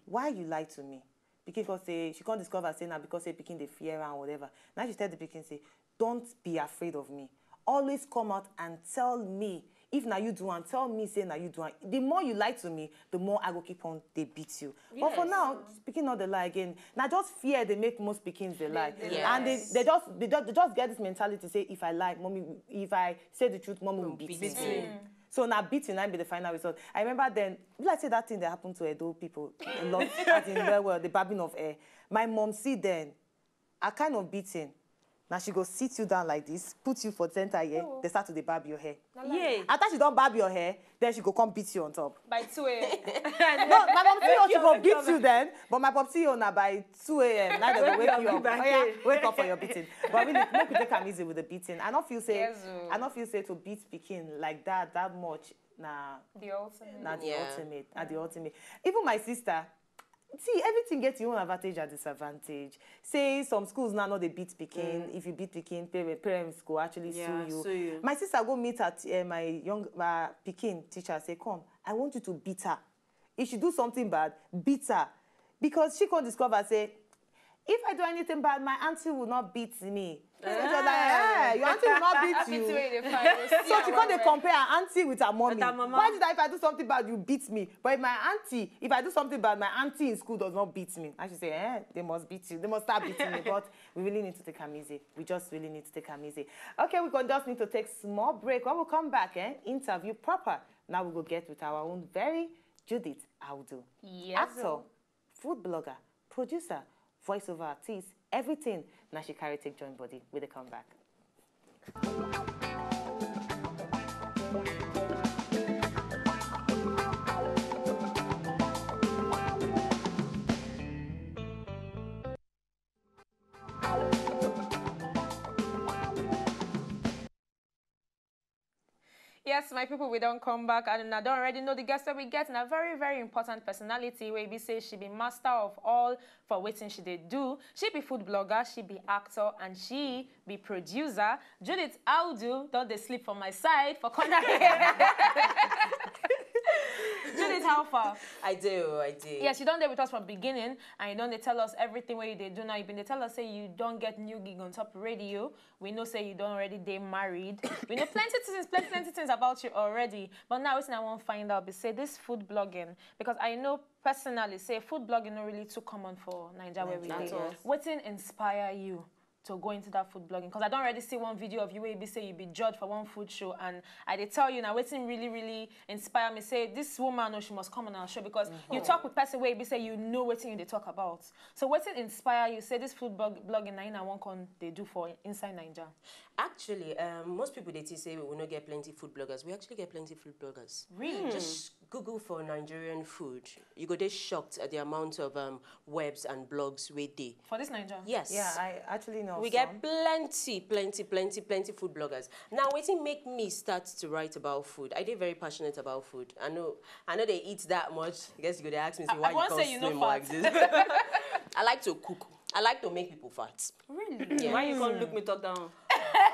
"Why you lie to me?" Pikin come say, she come discover say na because say pikin dey fear am, whatever. Now she tell the pikin say, "Don't be afraid of me. Always come out and tell me. If na you do am, tell me say na you do am. The more you lie to me, the more I go keep on dey beat you." But for Yes. now, pikin no dey lie again. Na just fear dey make most pikins dey lie. They- they And they, Yes. they just they just they just get this mentality say, "If I lie, mommy, if I say the truth, mommy will beat me." Beat me. So na beating na be the final result. I remember then, be like say that thing that happened to Edo people a lot, as in well, well, the babbing of air. My mom see then, a kind of beating. Now she go sit you down like this, put you for center here, they start to dey barb your hair. Yeah. After she don barb your hair, then she go come beat you on top. By two a m. No, my mom see you, she go beat you then, but my pop see you na by two a m. Now they go wake you up. By Oh, yeah, day. Wake up for your beating. But really, make we take am easy with the beating. I don't feel say, Yes, oh. I don't feel say to beat pikin like that that much. Nah, The ultimate. na the Yeah. ultimate. Na the ultimate. Even my sister, see, everything gets your own advantage and disadvantage. Say some schools now no dey beat pikin. If you beat pikin, parent, parents go actually Yeah, sue you. Sue you. My sister go meet her, t- uh, my young uh, pikin teacher, say, "Come, I want you to beat her." If she do something bad, beat her. Because she come discover say, "If I do anything bad, my auntie will not beat me." So she was like, "Eh, your auntie will not beat Happy you." two a dey find. So she come dey compare her auntie with her mommy. With her mama. Why did I, if I do something bad, you beat me? But if my auntie, if I do something bad, my auntie in school does not beat me. And she say, "Eh, they must beat you. They must start beating me." But we really need to take am easy. We just really need to take am easy. Okay, we go just need to take small break. When we come back, eh, interview proper. Now we go get with our own very Judith Audu. Yes, Actor, oh. Food blogger, producer, voiceover artist, everything. Now she carry take join body. We dey come back. Yes, my people, we don come back, and una don already know the guest that we get. Na very, very important personality wey be say she be master of all for wetin she dey do. She be food blogger, she be actor, and she be producer. Judith Audu don dey sleep for my side for corner here. Judith, how far? I do, I do. Yes, you don dey with us from beginning, and you don dey tell us everything wey you dey do now. You been dey tell us say you don get new gig on top radio. We know say you don already dey married. We know plenty things, plenty, plenty things about you already. But now, wetin I wan find out be say this food blogging, because I know personally say food blogging no really too common for Naija where we Naija, dey. yes. Wetin inspire you to go into that food blogging? Because I don't already see one video of you where you be say you be judged for one food show, and I dey tell you now, wetin really, really inspire me. Say this woman, oh, she must come on our show because you talk with person where you be say you know wetin you dey talk about. So wetin inspire you? Say this food blog blogging na in I wan come dey do for inside Naija. Actually, um, most people dey think say we no get plenty food bloggers. We actually get plenty food bloggers. Really? Just Google for Nigerian food. You go dey shocked at the amount of um, webs and blogs we dey. For this Naija? Yes. Yeah, I actually know. We some. Get plenty, plenty, plenty, plenty food bloggers. Now, wetin make me start to write about food? I dey very passionate about food. I know, I know they eat that much. I guess you go dey ask me, say, why I you won't come say you no slim like fat. This? I like to cook. I like to make people fat. Really? Yeah. Why you can't look me talk down?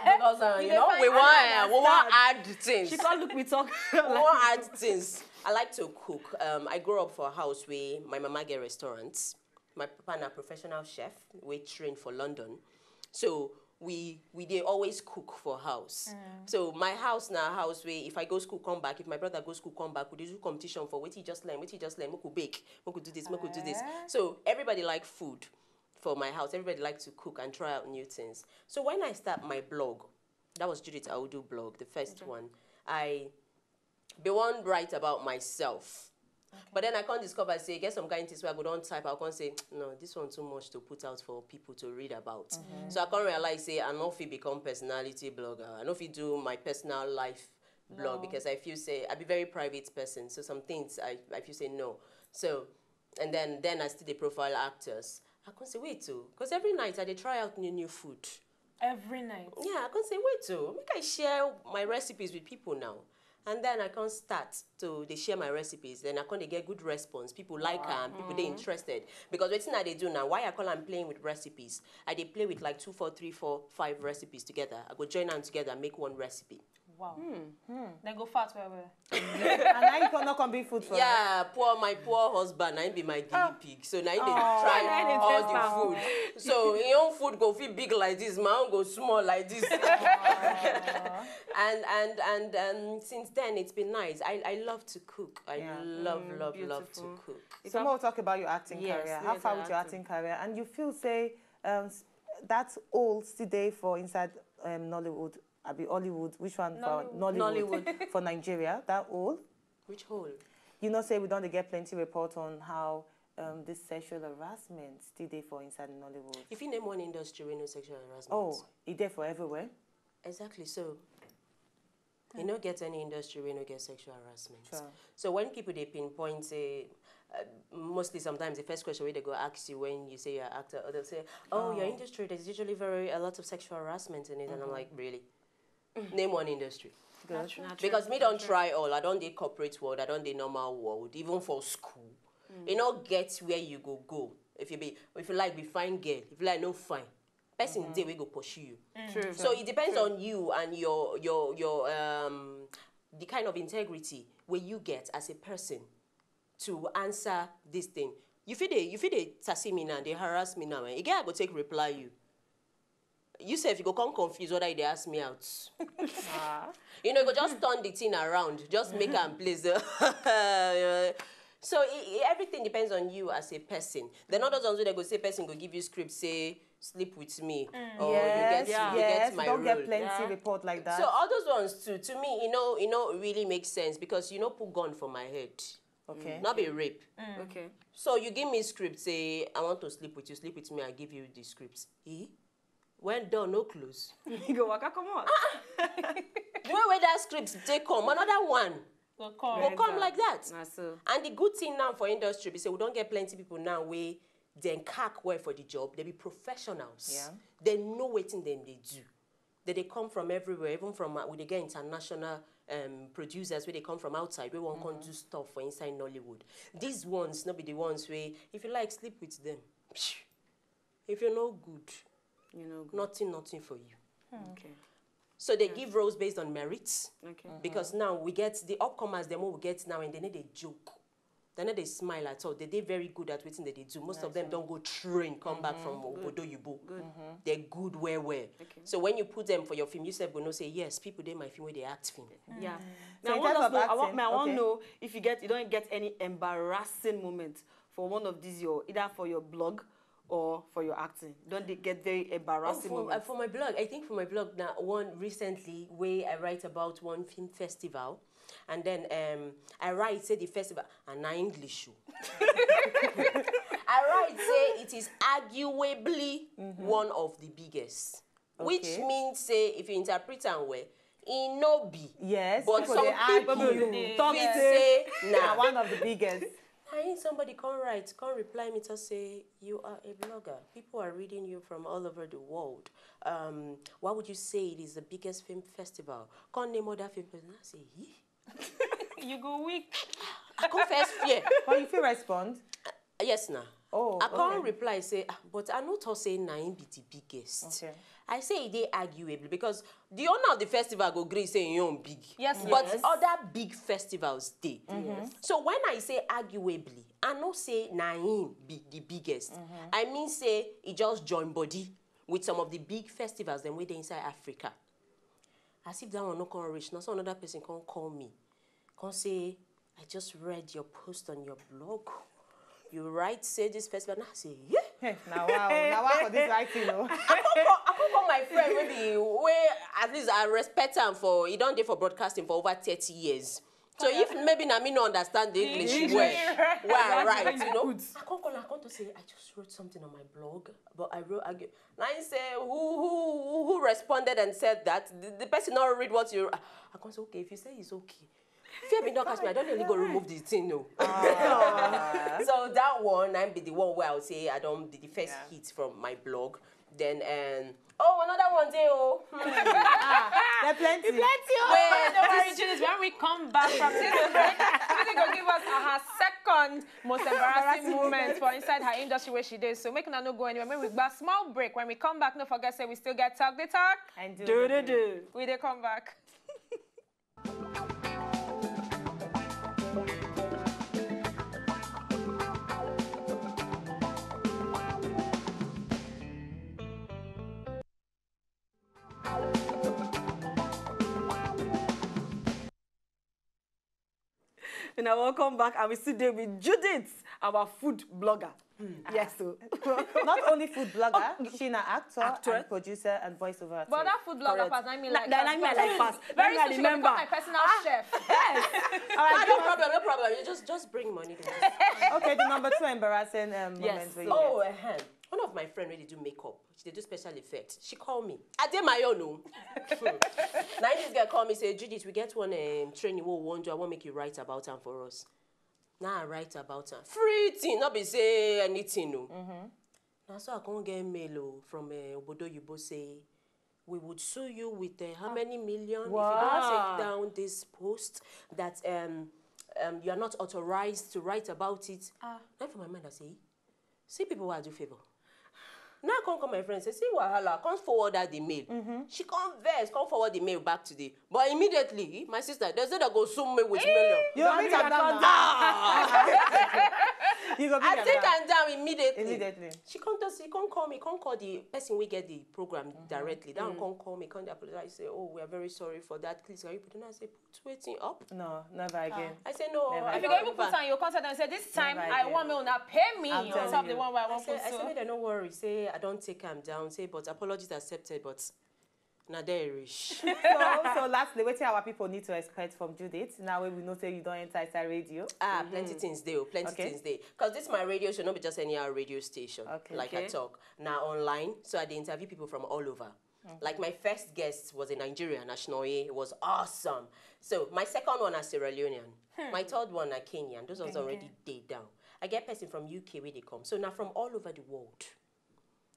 Because uh, you dey know find we out want I uh, we want understand. Add things. She can't look me talk. We want add things. I like to cook. Um, I grew up for a house where my mama get restaurants. My papa na professional chef. We trained for London, so we we dey always cook for house. So my house na house where if I go school come back, if my brother go school come back, we dey do competition for wetin he just learn, wetin he just learn, make we bake, make we do this, make we do this. So everybody like food for my house. Everybody like to cook and try out new things. So when I start my blog, that was Judith Audu blog, the first one. I be one write about myself. But then I can't discover say get some kind of things where I go don't type. I can't say no. This one too much to put out for people to read about. So I can't realize say I no fit become personality blogger. I no fit do my personal life blog because I feel say I be very private person. So some things I, I feel say no. So and then then I still dey profile actors. I can't say wait too, because every night I dey try out new new food. Every night. Yeah, I can't say wait too. Make I share my recipes with people now. And then I can start to they share my recipes. Then I can they get good response. People like them. People they interested. Because wetin I dey do now, why I call am playing with recipes? I dey play with like two, four, three, four, five recipes together. I go join them together and make one recipe. Wow. Then go fat well well. And now you cannot come be food for us. Yeah, poor my poor husband, I be my guinea pig. So now he dey try Now he dey all test the am. Food. So his own food go fit big like this, my own go small like this. And and and um, since then it's been nice. I, I love to cook. I Yeah. love love love to Beautiful. Cook. If So I- more talk about your acting Yes, career. we How get far to with your acting. Acting career? And you feel say um, s- that old still dey for inside um, Nollywood, I be Hollywood. Which one for Nollywood, Nollywood. For Nigeria? That old? Which hole? You know, say we don't get plenty report on how um, this sexual harassment still dey for inside Nollywood. If you name one industry, we know sexual harassment. Oh, it there for everywhere. Exactly. So you no get any industry where no get sexual harassment. Sure. So when people they pinpoint say, uh, mostly sometimes the first question where they go ask you when you say you're an actor, or they'll say, "Oh, your industry is usually very a lot of sexual harassment in it," and I'm like, "Really? Name one industry." Good. Because me don't try all. I don't the corporate world. I don't the normal world. Even for school, you know, get where you go go. If you be, if you like, be fine girl. If you like, no fine. Person dey we go pursue you. True. So it depends on you and your your your um the kind of integrity where you get as a person to answer this thing. You feel they you feel they sassy me now, they harass me now. Eh? Again, I go take reply you. You say if you go come confused whether they ask me out. You know, you go just turn the thing around, just make am please. So it, it- everything depends on you as a person. Then others ones wey they go say person go give you script say sleep with me or Yes, you get Yeah. you yes. get my Don't role. Get plenty Yeah. Report like that. So all those ones too, to me, you know, you know, really make sense because you know, put gun for my head, Okay. Not be rape. Okay. So you give me script, say I want to sleep with you, sleep with me, I give you the script. Eh? When door no close, You go waka come out. The way where that script take come, another one Go come. go come like that. Na so. And the good thing now for industry be say we don't get plenty people now wey dem knack well for the job. They be professionals. Yeah. They know wetin dem dey do. They dey come from everywhere, even from uh, we dey get international um, producers where they come from outside. We won't come do stuff for inside Nollywood. These ones not be the ones where if you like sleep with them, if you're no good, You know. Good. Nothing, nothing for you. Okay. So they give roles based on merits. Okay. Because now we get the upcomers, them we get now, and they need a joke. They need a smile at all. They they very good at what they do. Most of them don't go train, come back from Obodo Yubo. They're good where where. Okay. So when you put them for your film, you say go no say yes. People they my film where they act film. Yeah. So Now, I in want terms us of know, I want, acting, me, I want okay. Know if you get you don't get any embarrassing moment for one of these your either for your blog or for your acting? Don't they get very Oh, embarrassing for, uh, moments? for my blog, I think for my blog now, one recently where I write about one film festival, and then um, I write say the festival and na English show. I write say it is arguably one of the biggest, which Okay. means say if you interpret am well, e no be. Yes, But people some dey argue. people They fit talk say Na na. One of the biggest. Na him somebody come write, come reply me to say you are a blogger. People are reading you from all over the world. Um, why would you say it is the biggest film festival? Come name other film festival. I say, "Yee?" You go weak. I come first fear. But you feel respond. Yes, na. Oh, I can't okay. Reply say, "Ah, but I no talk say na him be the biggest." Okay. I say e dey arguable because the owner of the festival go gree say him own big. Yes, But yes. Other big festivals dey. So when I say arguably, I no say na him be the biggest. I mean say e just join body with some of the big festivals dem wey dey inside Africa. As if that one no come reach, na so another person come call me, come say, "I just read your post on your blog. You write say this festival." Now I say, "Yeah." Hey, now wow, now wow for this writing, oh. I come call, I come call my friend wey be wey at least I respect am for. He don dey for broadcasting for over thirty years. So if maybe na me no understand the English well, where I write, you know. I come call, I come to say I just wrote something on my blog, but I wrote again. Now he say who who who responded and said that the, the person not read what you. I come say, "Okay, if you say it's okay." Fear be not catch me. I don't really go remove the thing, no. So that one, I be the one where I would say I don't be the first hit from my blog. Then um, oh, another one day, oh. There plenty. Plenty. Wait, Don't worry, Judith. When we come back from this break, Judith go give us her second most embarrassing moment for inside her industry where she does. So make una no go anywhere. Make we gba small break. When we come back, no forget say we still get talk the talk. And do Do the do do. Do. We dey come back. Una welcome back, and we still dey with Judith, our food blogger. Yes, so Not only food blogger, she na actor, Actress. And producer and voiceover artist. But that food blogger Correct. pass, I mean, Na- like, na- na- na- like pass. Very Na- soon she remember. Become my personal chef. All Ah, right, no problem, no problem. You just just bring money. Then just... Okay, the number two embarrassing um, Yes. moment. Where you Oh, get. Uh-huh. One of my friend really do makeup. She dey do special effect. She call me. I dey my own, oh. Now this girl call me say, "Judith, we get one um, training we want do. I want make you write about am for us." Now I write about am. Free thing, not be say anything, no. Now so I can't get mail, oh, from uh, Obodo Yubo say we would sue you with uh, how many million if you don't take down this post that um, um, you are not authorized to write about it. Ah. Now for my mind, I say, "See people who I do favor." Now I come call my friend say, "See wahala, come forward that the mail." She come vex, come forward the mail back today. But immediately, my sister, they say they go sue me with million. You go bring am down now. Ah! You go bring I am take down. Am down immediately. Immediately. She come to see, come call me, come call the person we get the program directly. That one come call me, come dey apologize, say, "Oh, we are very sorry for that. Please, can you put?" And I say, "Put waiting up." No, never again. I say, "No, Never I If you don't go even do put that." On, you come tell them say this time Never I again. Want me una pay me I'm on telling top the you. One where I I want say, put I say, so. "Make dem no worry. Say I don't take am down. Say, but apologies accepted, but na there e reach." So, so lastly, wetin our people need to expect from Judith? Now wey we know say you don enter inside radio. Ah, plenty things dey, oh, plenty Okay. Things dey. Because this my radio show, not be just any our radio station. Okay. Like I Okay. Talk. Now online, so I dey interview people from all over. Like my first guest was a Nigerian, Ashnoye. It was awesome. So my second one, a Sierra Leonean. My third one, a Kenyan. Those ones already dey down. I get person from U K where they come. So now from all over the world.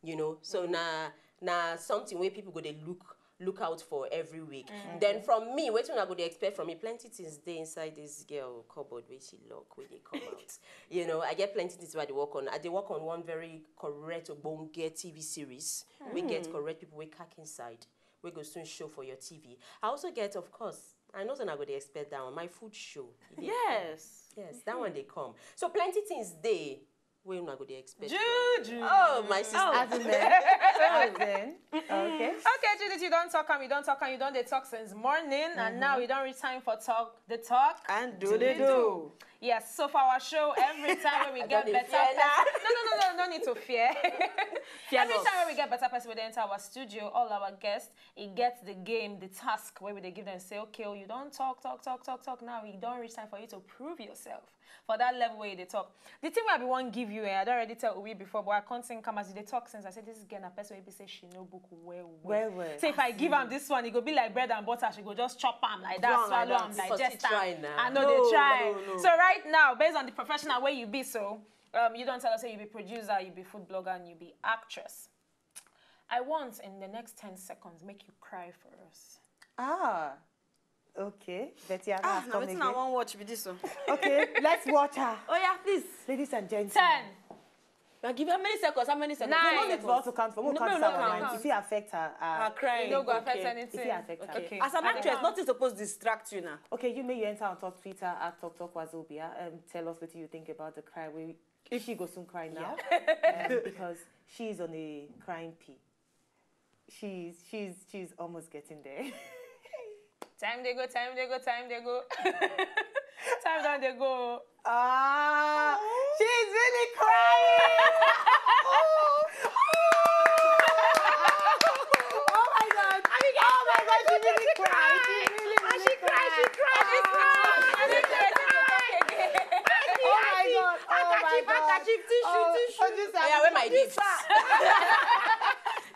You know, so na na something where people go they look look out for every week. Then from me, wetin I go they expect from me? Plenty things dey inside this girl cupboard where she lock, where they come out. You know, I get plenty things where they work on. I they work on one very correct Obonge T V series. We get correct people we cack inside. We go soon show for your T V. I also get, of course, I know that I go they expect that one. My food show. E dey Yes. Yes, that one they come. So plenty things dey. Where una go they expect? Juju. Oh, my sister. As in, then, as in, okay. Okay, Judith, you don't talk am, you don't talk am, you don't dey talk since morning, and now you don't reach time for talk the talk. And do they do? Yes, so for our show, every time when we I get don't better fear person, now. No, no, no, no, no need to fear. Fear Every not. Time when we get better person, we enter our studio. All our guests, it gets the game, the task where we they give them say, okay, oh, you don't talk, talk, talk, talk, talk. Now it don't reach time for you to prove yourself for that level where they talk. The thing where we won't give you, eh, I don't already tell Uwe before, but I can't think come as they talk since I said this is getting a person where say she no book well, well. Well, well. So if I give am this one, it go be like bread and butter. She go just chop am like that, Brown like swallow that. am, Because digest she try am. now. I know No, they try. No, no, no. So right now, based on the professional way you be, so um, you don't tell us say you be producer, you be food blogger, and you be actress. I want in the next ten seconds make you cry for us. Ah, okay. Betty, I Ah, have na come wetin I again. Wan watch be this one. Okay, let's watch her. Oh yeah, please. Ladies and gentlemen. Ten. Na give how many seconds? How many seconds? Nine. No need for us to count for. We'll No, count no, this our no, mind. no. If you affect her, uh, Her crying. No go Okay. affect anything. If you affect her. Okay. As an actress, nothing suppose distract you now. Okay, you may you enter on top Twitter at Talk Talk Wazobia. Um, tell us what you think about the cry. We, if she goes soon cry now, um, because she's on a crying pee. She's she's she's almost getting there. Time they go, time they go, time they go. Time down they go. Ah, she's really crying. Oh my God! Oh my God! She really cried. She really, really cried. She cried. She cried. Oh my God! Oh my God! Handkerchief, tissue, Oh, tissue. Producer, Yeah, where my gifts?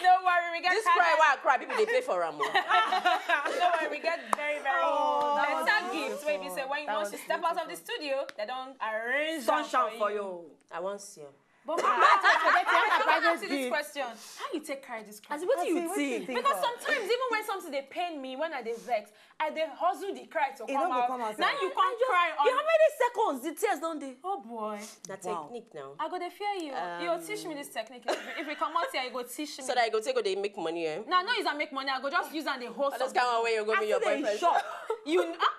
Don't worry, we get This cry, why I cry? People they pay for am. Oh. Don't worry, we get very, very Oh, that was better beautiful. Gifts. Where we say when you That want was to step out of the studio, they don't arrange them Sunshine for for you. You. I want to see am. But Betty, have a private to this gift. Question: How you take cry this cry? As what do Wetin, you wetin think? you think Because of? Sometimes even when something they pain me, when I dey vex, I dey hustle the cry to It come no go out. Come out. Now you can't cry on. Yeah, how many seconds? The tears don't they? Oh boy, Na Wow. Technique now. I go dey fear you. You go teach me this technique. If, if you come out here, you go teach me. So that I go take go they make money, eh? Now no use and make money. I go just use and dey host. That's kind of where you go I with your still dey boyfriend. Shock. You ah,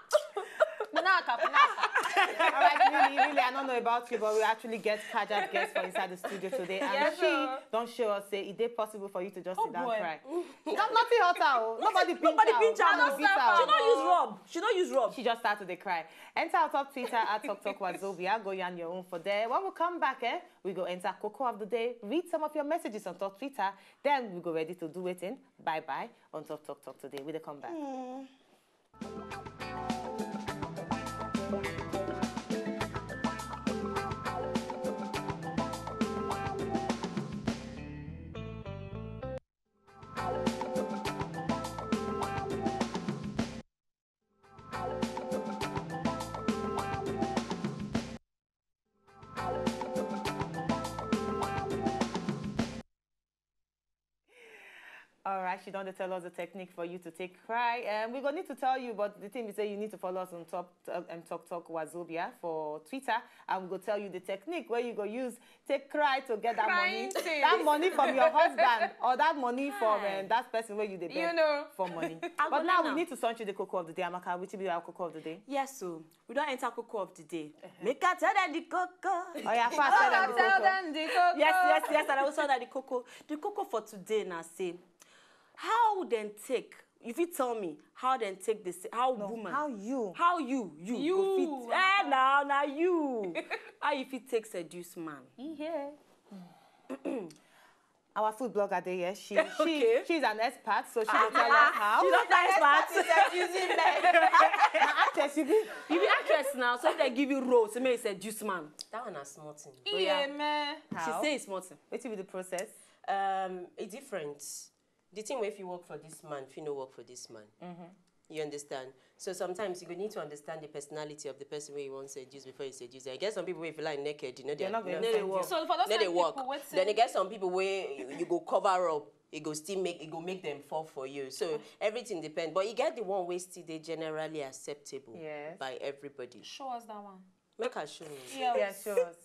knock up, knock up. All right, really, really, I don't know about you, but we actually get cardiac guests for inside the studio today, and Yes, she sir. Don't show us say it is possible for you to just Oh, sit down boy. Cry. Not nothing hot out. Nobody pinch Nobody her. Pinch her. Nobody beat She her. Don't use rub. She don't use rub. She just started to cry. Enter our top Twitter at Talk Talk Wazobia. Go yarn your own for there. When we come back, eh, we go enter Coco of the Day. Read some of your messages on top Twitter. Then we go ready to do it in. Bye bye on Talk Talk Talk today. We dey come back. All right, she don't tell us the technique for you to take cry. Um, we go need to tell you, but the thing is say you need to follow us on top um, Talk Talk Wazobia for Twitter, and we go tell you the technique where you go use take cry to get that money, that money from your husband or that money from um, that person where you dey beg you know. For money. But now we need to send you the Coco of the Day, Amaka. Which be our Coco of the Day? Yes, so we don't enter Coco of the Day. Uh-huh. Make I tell them the Coco. Oh yeah, first tell them the Coco. Them the Coco. Yes, yes, yes. And I will tell them the Coco. The Coco for today now say, how then take? If you tell me how then take this, how no, woman, how you, how you, you, you. Fit, eh, now, now you, how you fit take seduce man? Yeah. Our food blogger there, yeah, she, okay. She she's an expert, so she will tell us how. She's not an expert. She's using men. Actress, you be you be actress now, so if they give you role, so may seduce man. That one a small thing. Yeah, man. She say it's small thing. What will be the process? Um, it's different. The thing wey fit work for this man fit no work for this man. Mm-hmm. You understand? So sometimes you go need to understand the personality of the person wey you wan seduce before you seduce. I get some people wey if you lie naked, you know they You're not going no, to No, they send work. you. So for those no, they kind work. People, what's Then you get some people wey you, you go cover up. It go still make it go make them fall for you. So everything depends. But you get the one wey still dey generally acceptable Yes. By everybody. Show us that one. Make I show you. Yeah. Yeah, show us.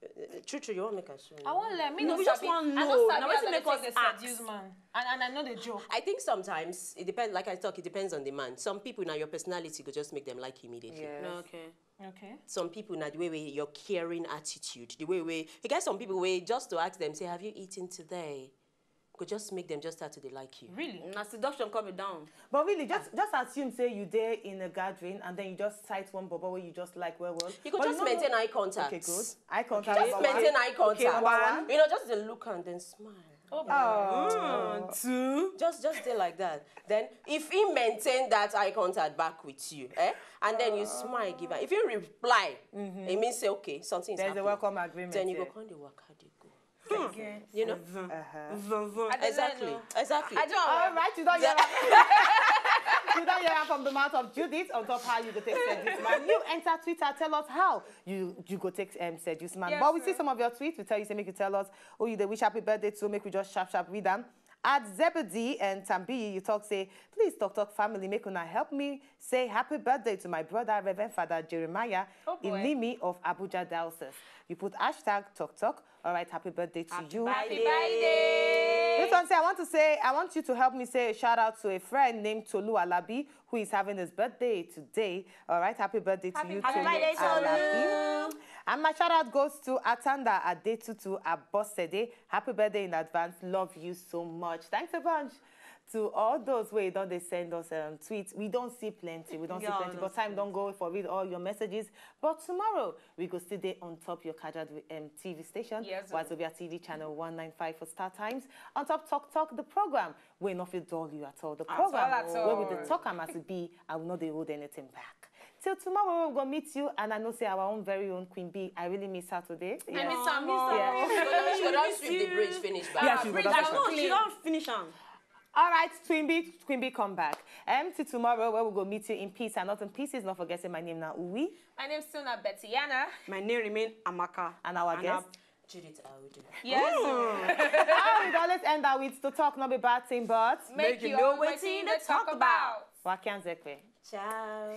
Uh, True, true. You want make I show you? I won't let me. No, No, we just sabi. want I know. don't sabi Now, wetin how make they us take ask? Seduce man. And and I know the joke. I think sometimes it depends. Like I talk, it depends on the man. Some people now your personality go just make them like you immediately. Yes. No, okay. Okay. Some people now the way wey your caring attitude, the way wey you get some people wey just to ask them say, "Have you eaten today?" go just make them just start to dey like you. Really? Na seduction come down. But really, just just assume say you dey in a gathering and then you just sight one bobo wey you just like well well. You could But just know- maintain eye contact. Okay, good. Eye contact. Just Number maintain one. eye contact. Number one. You know, just dey look and then smile. Oh. Two. Just, just stay like that. Then, if he maintain that eye contact back with you, eh, and then you smile, give her. If you reply, it means say okay, something is There's a happening. welcome agreement. Then you go Here. Come the waka dey go. You know. Vun, vun, vun. Exactly. Exactly. I don't. All right, you don't hear. You don't hear from the mouth of Judith on top how you go take seduce man. You enter Twitter, tell us how you you go take um, seduce man. Yes, But we see sir. Some of your tweets. We tell you say make you tell us who you dey wish happy birthday to. Make we just sharp sharp read them. At Zebedee and Tambi, you talk say please talk talk family make una help me say happy birthday to my brother Reverend Father Jeremiah Oh, boy. Ilimi of Abuja Diocese. You put hashtag talk talk. All right, happy birthday to you. Happy birthday. This one say I want to say I want you to help me say a shout out to a friend named Tolu Alabi who is having his birthday today. All right, happy birthday to you, happy Tolu birthday, Tolu. Alabi. And my shout out goes to Atanda Adetutu Abosede. Happy birthday in advance. Love you so much. Thanks a bunch to all those wey don dey send us um, tweets. We don see plenty. We don see Yeah, plenty, but that's time don go for read all your messages. But tomorrow we go still dey on top your Kajad um, T V station, Yes, Wazobia T V channel one nine five for Star Times. On top Talk Talk, the program wey no fit dull you at all. The At all, program at where we all. dey talk am as e be, and we no dey hold anything back. Till tomorrow we go meet you, and I know say our own very own Queen B, I really miss her today. I miss her Aw, more. Yeah. She go don sweep the bridge finish back. Yeah, she go Bridge don has finish. not No, she clean. Don't finish am. All right, Queen B, Queen B, come back. Um, till tomorrow where we go meet you in peace and not in pieces. Not forgetting my name now, Uwi. My name's still not Bettiana. My name remain Amaka. And our And guest. Judith Audu. Yes. How we always end that with to talk not be bad thing, but Make you know wetin to talk about. Wakian Zekwe. Ciao.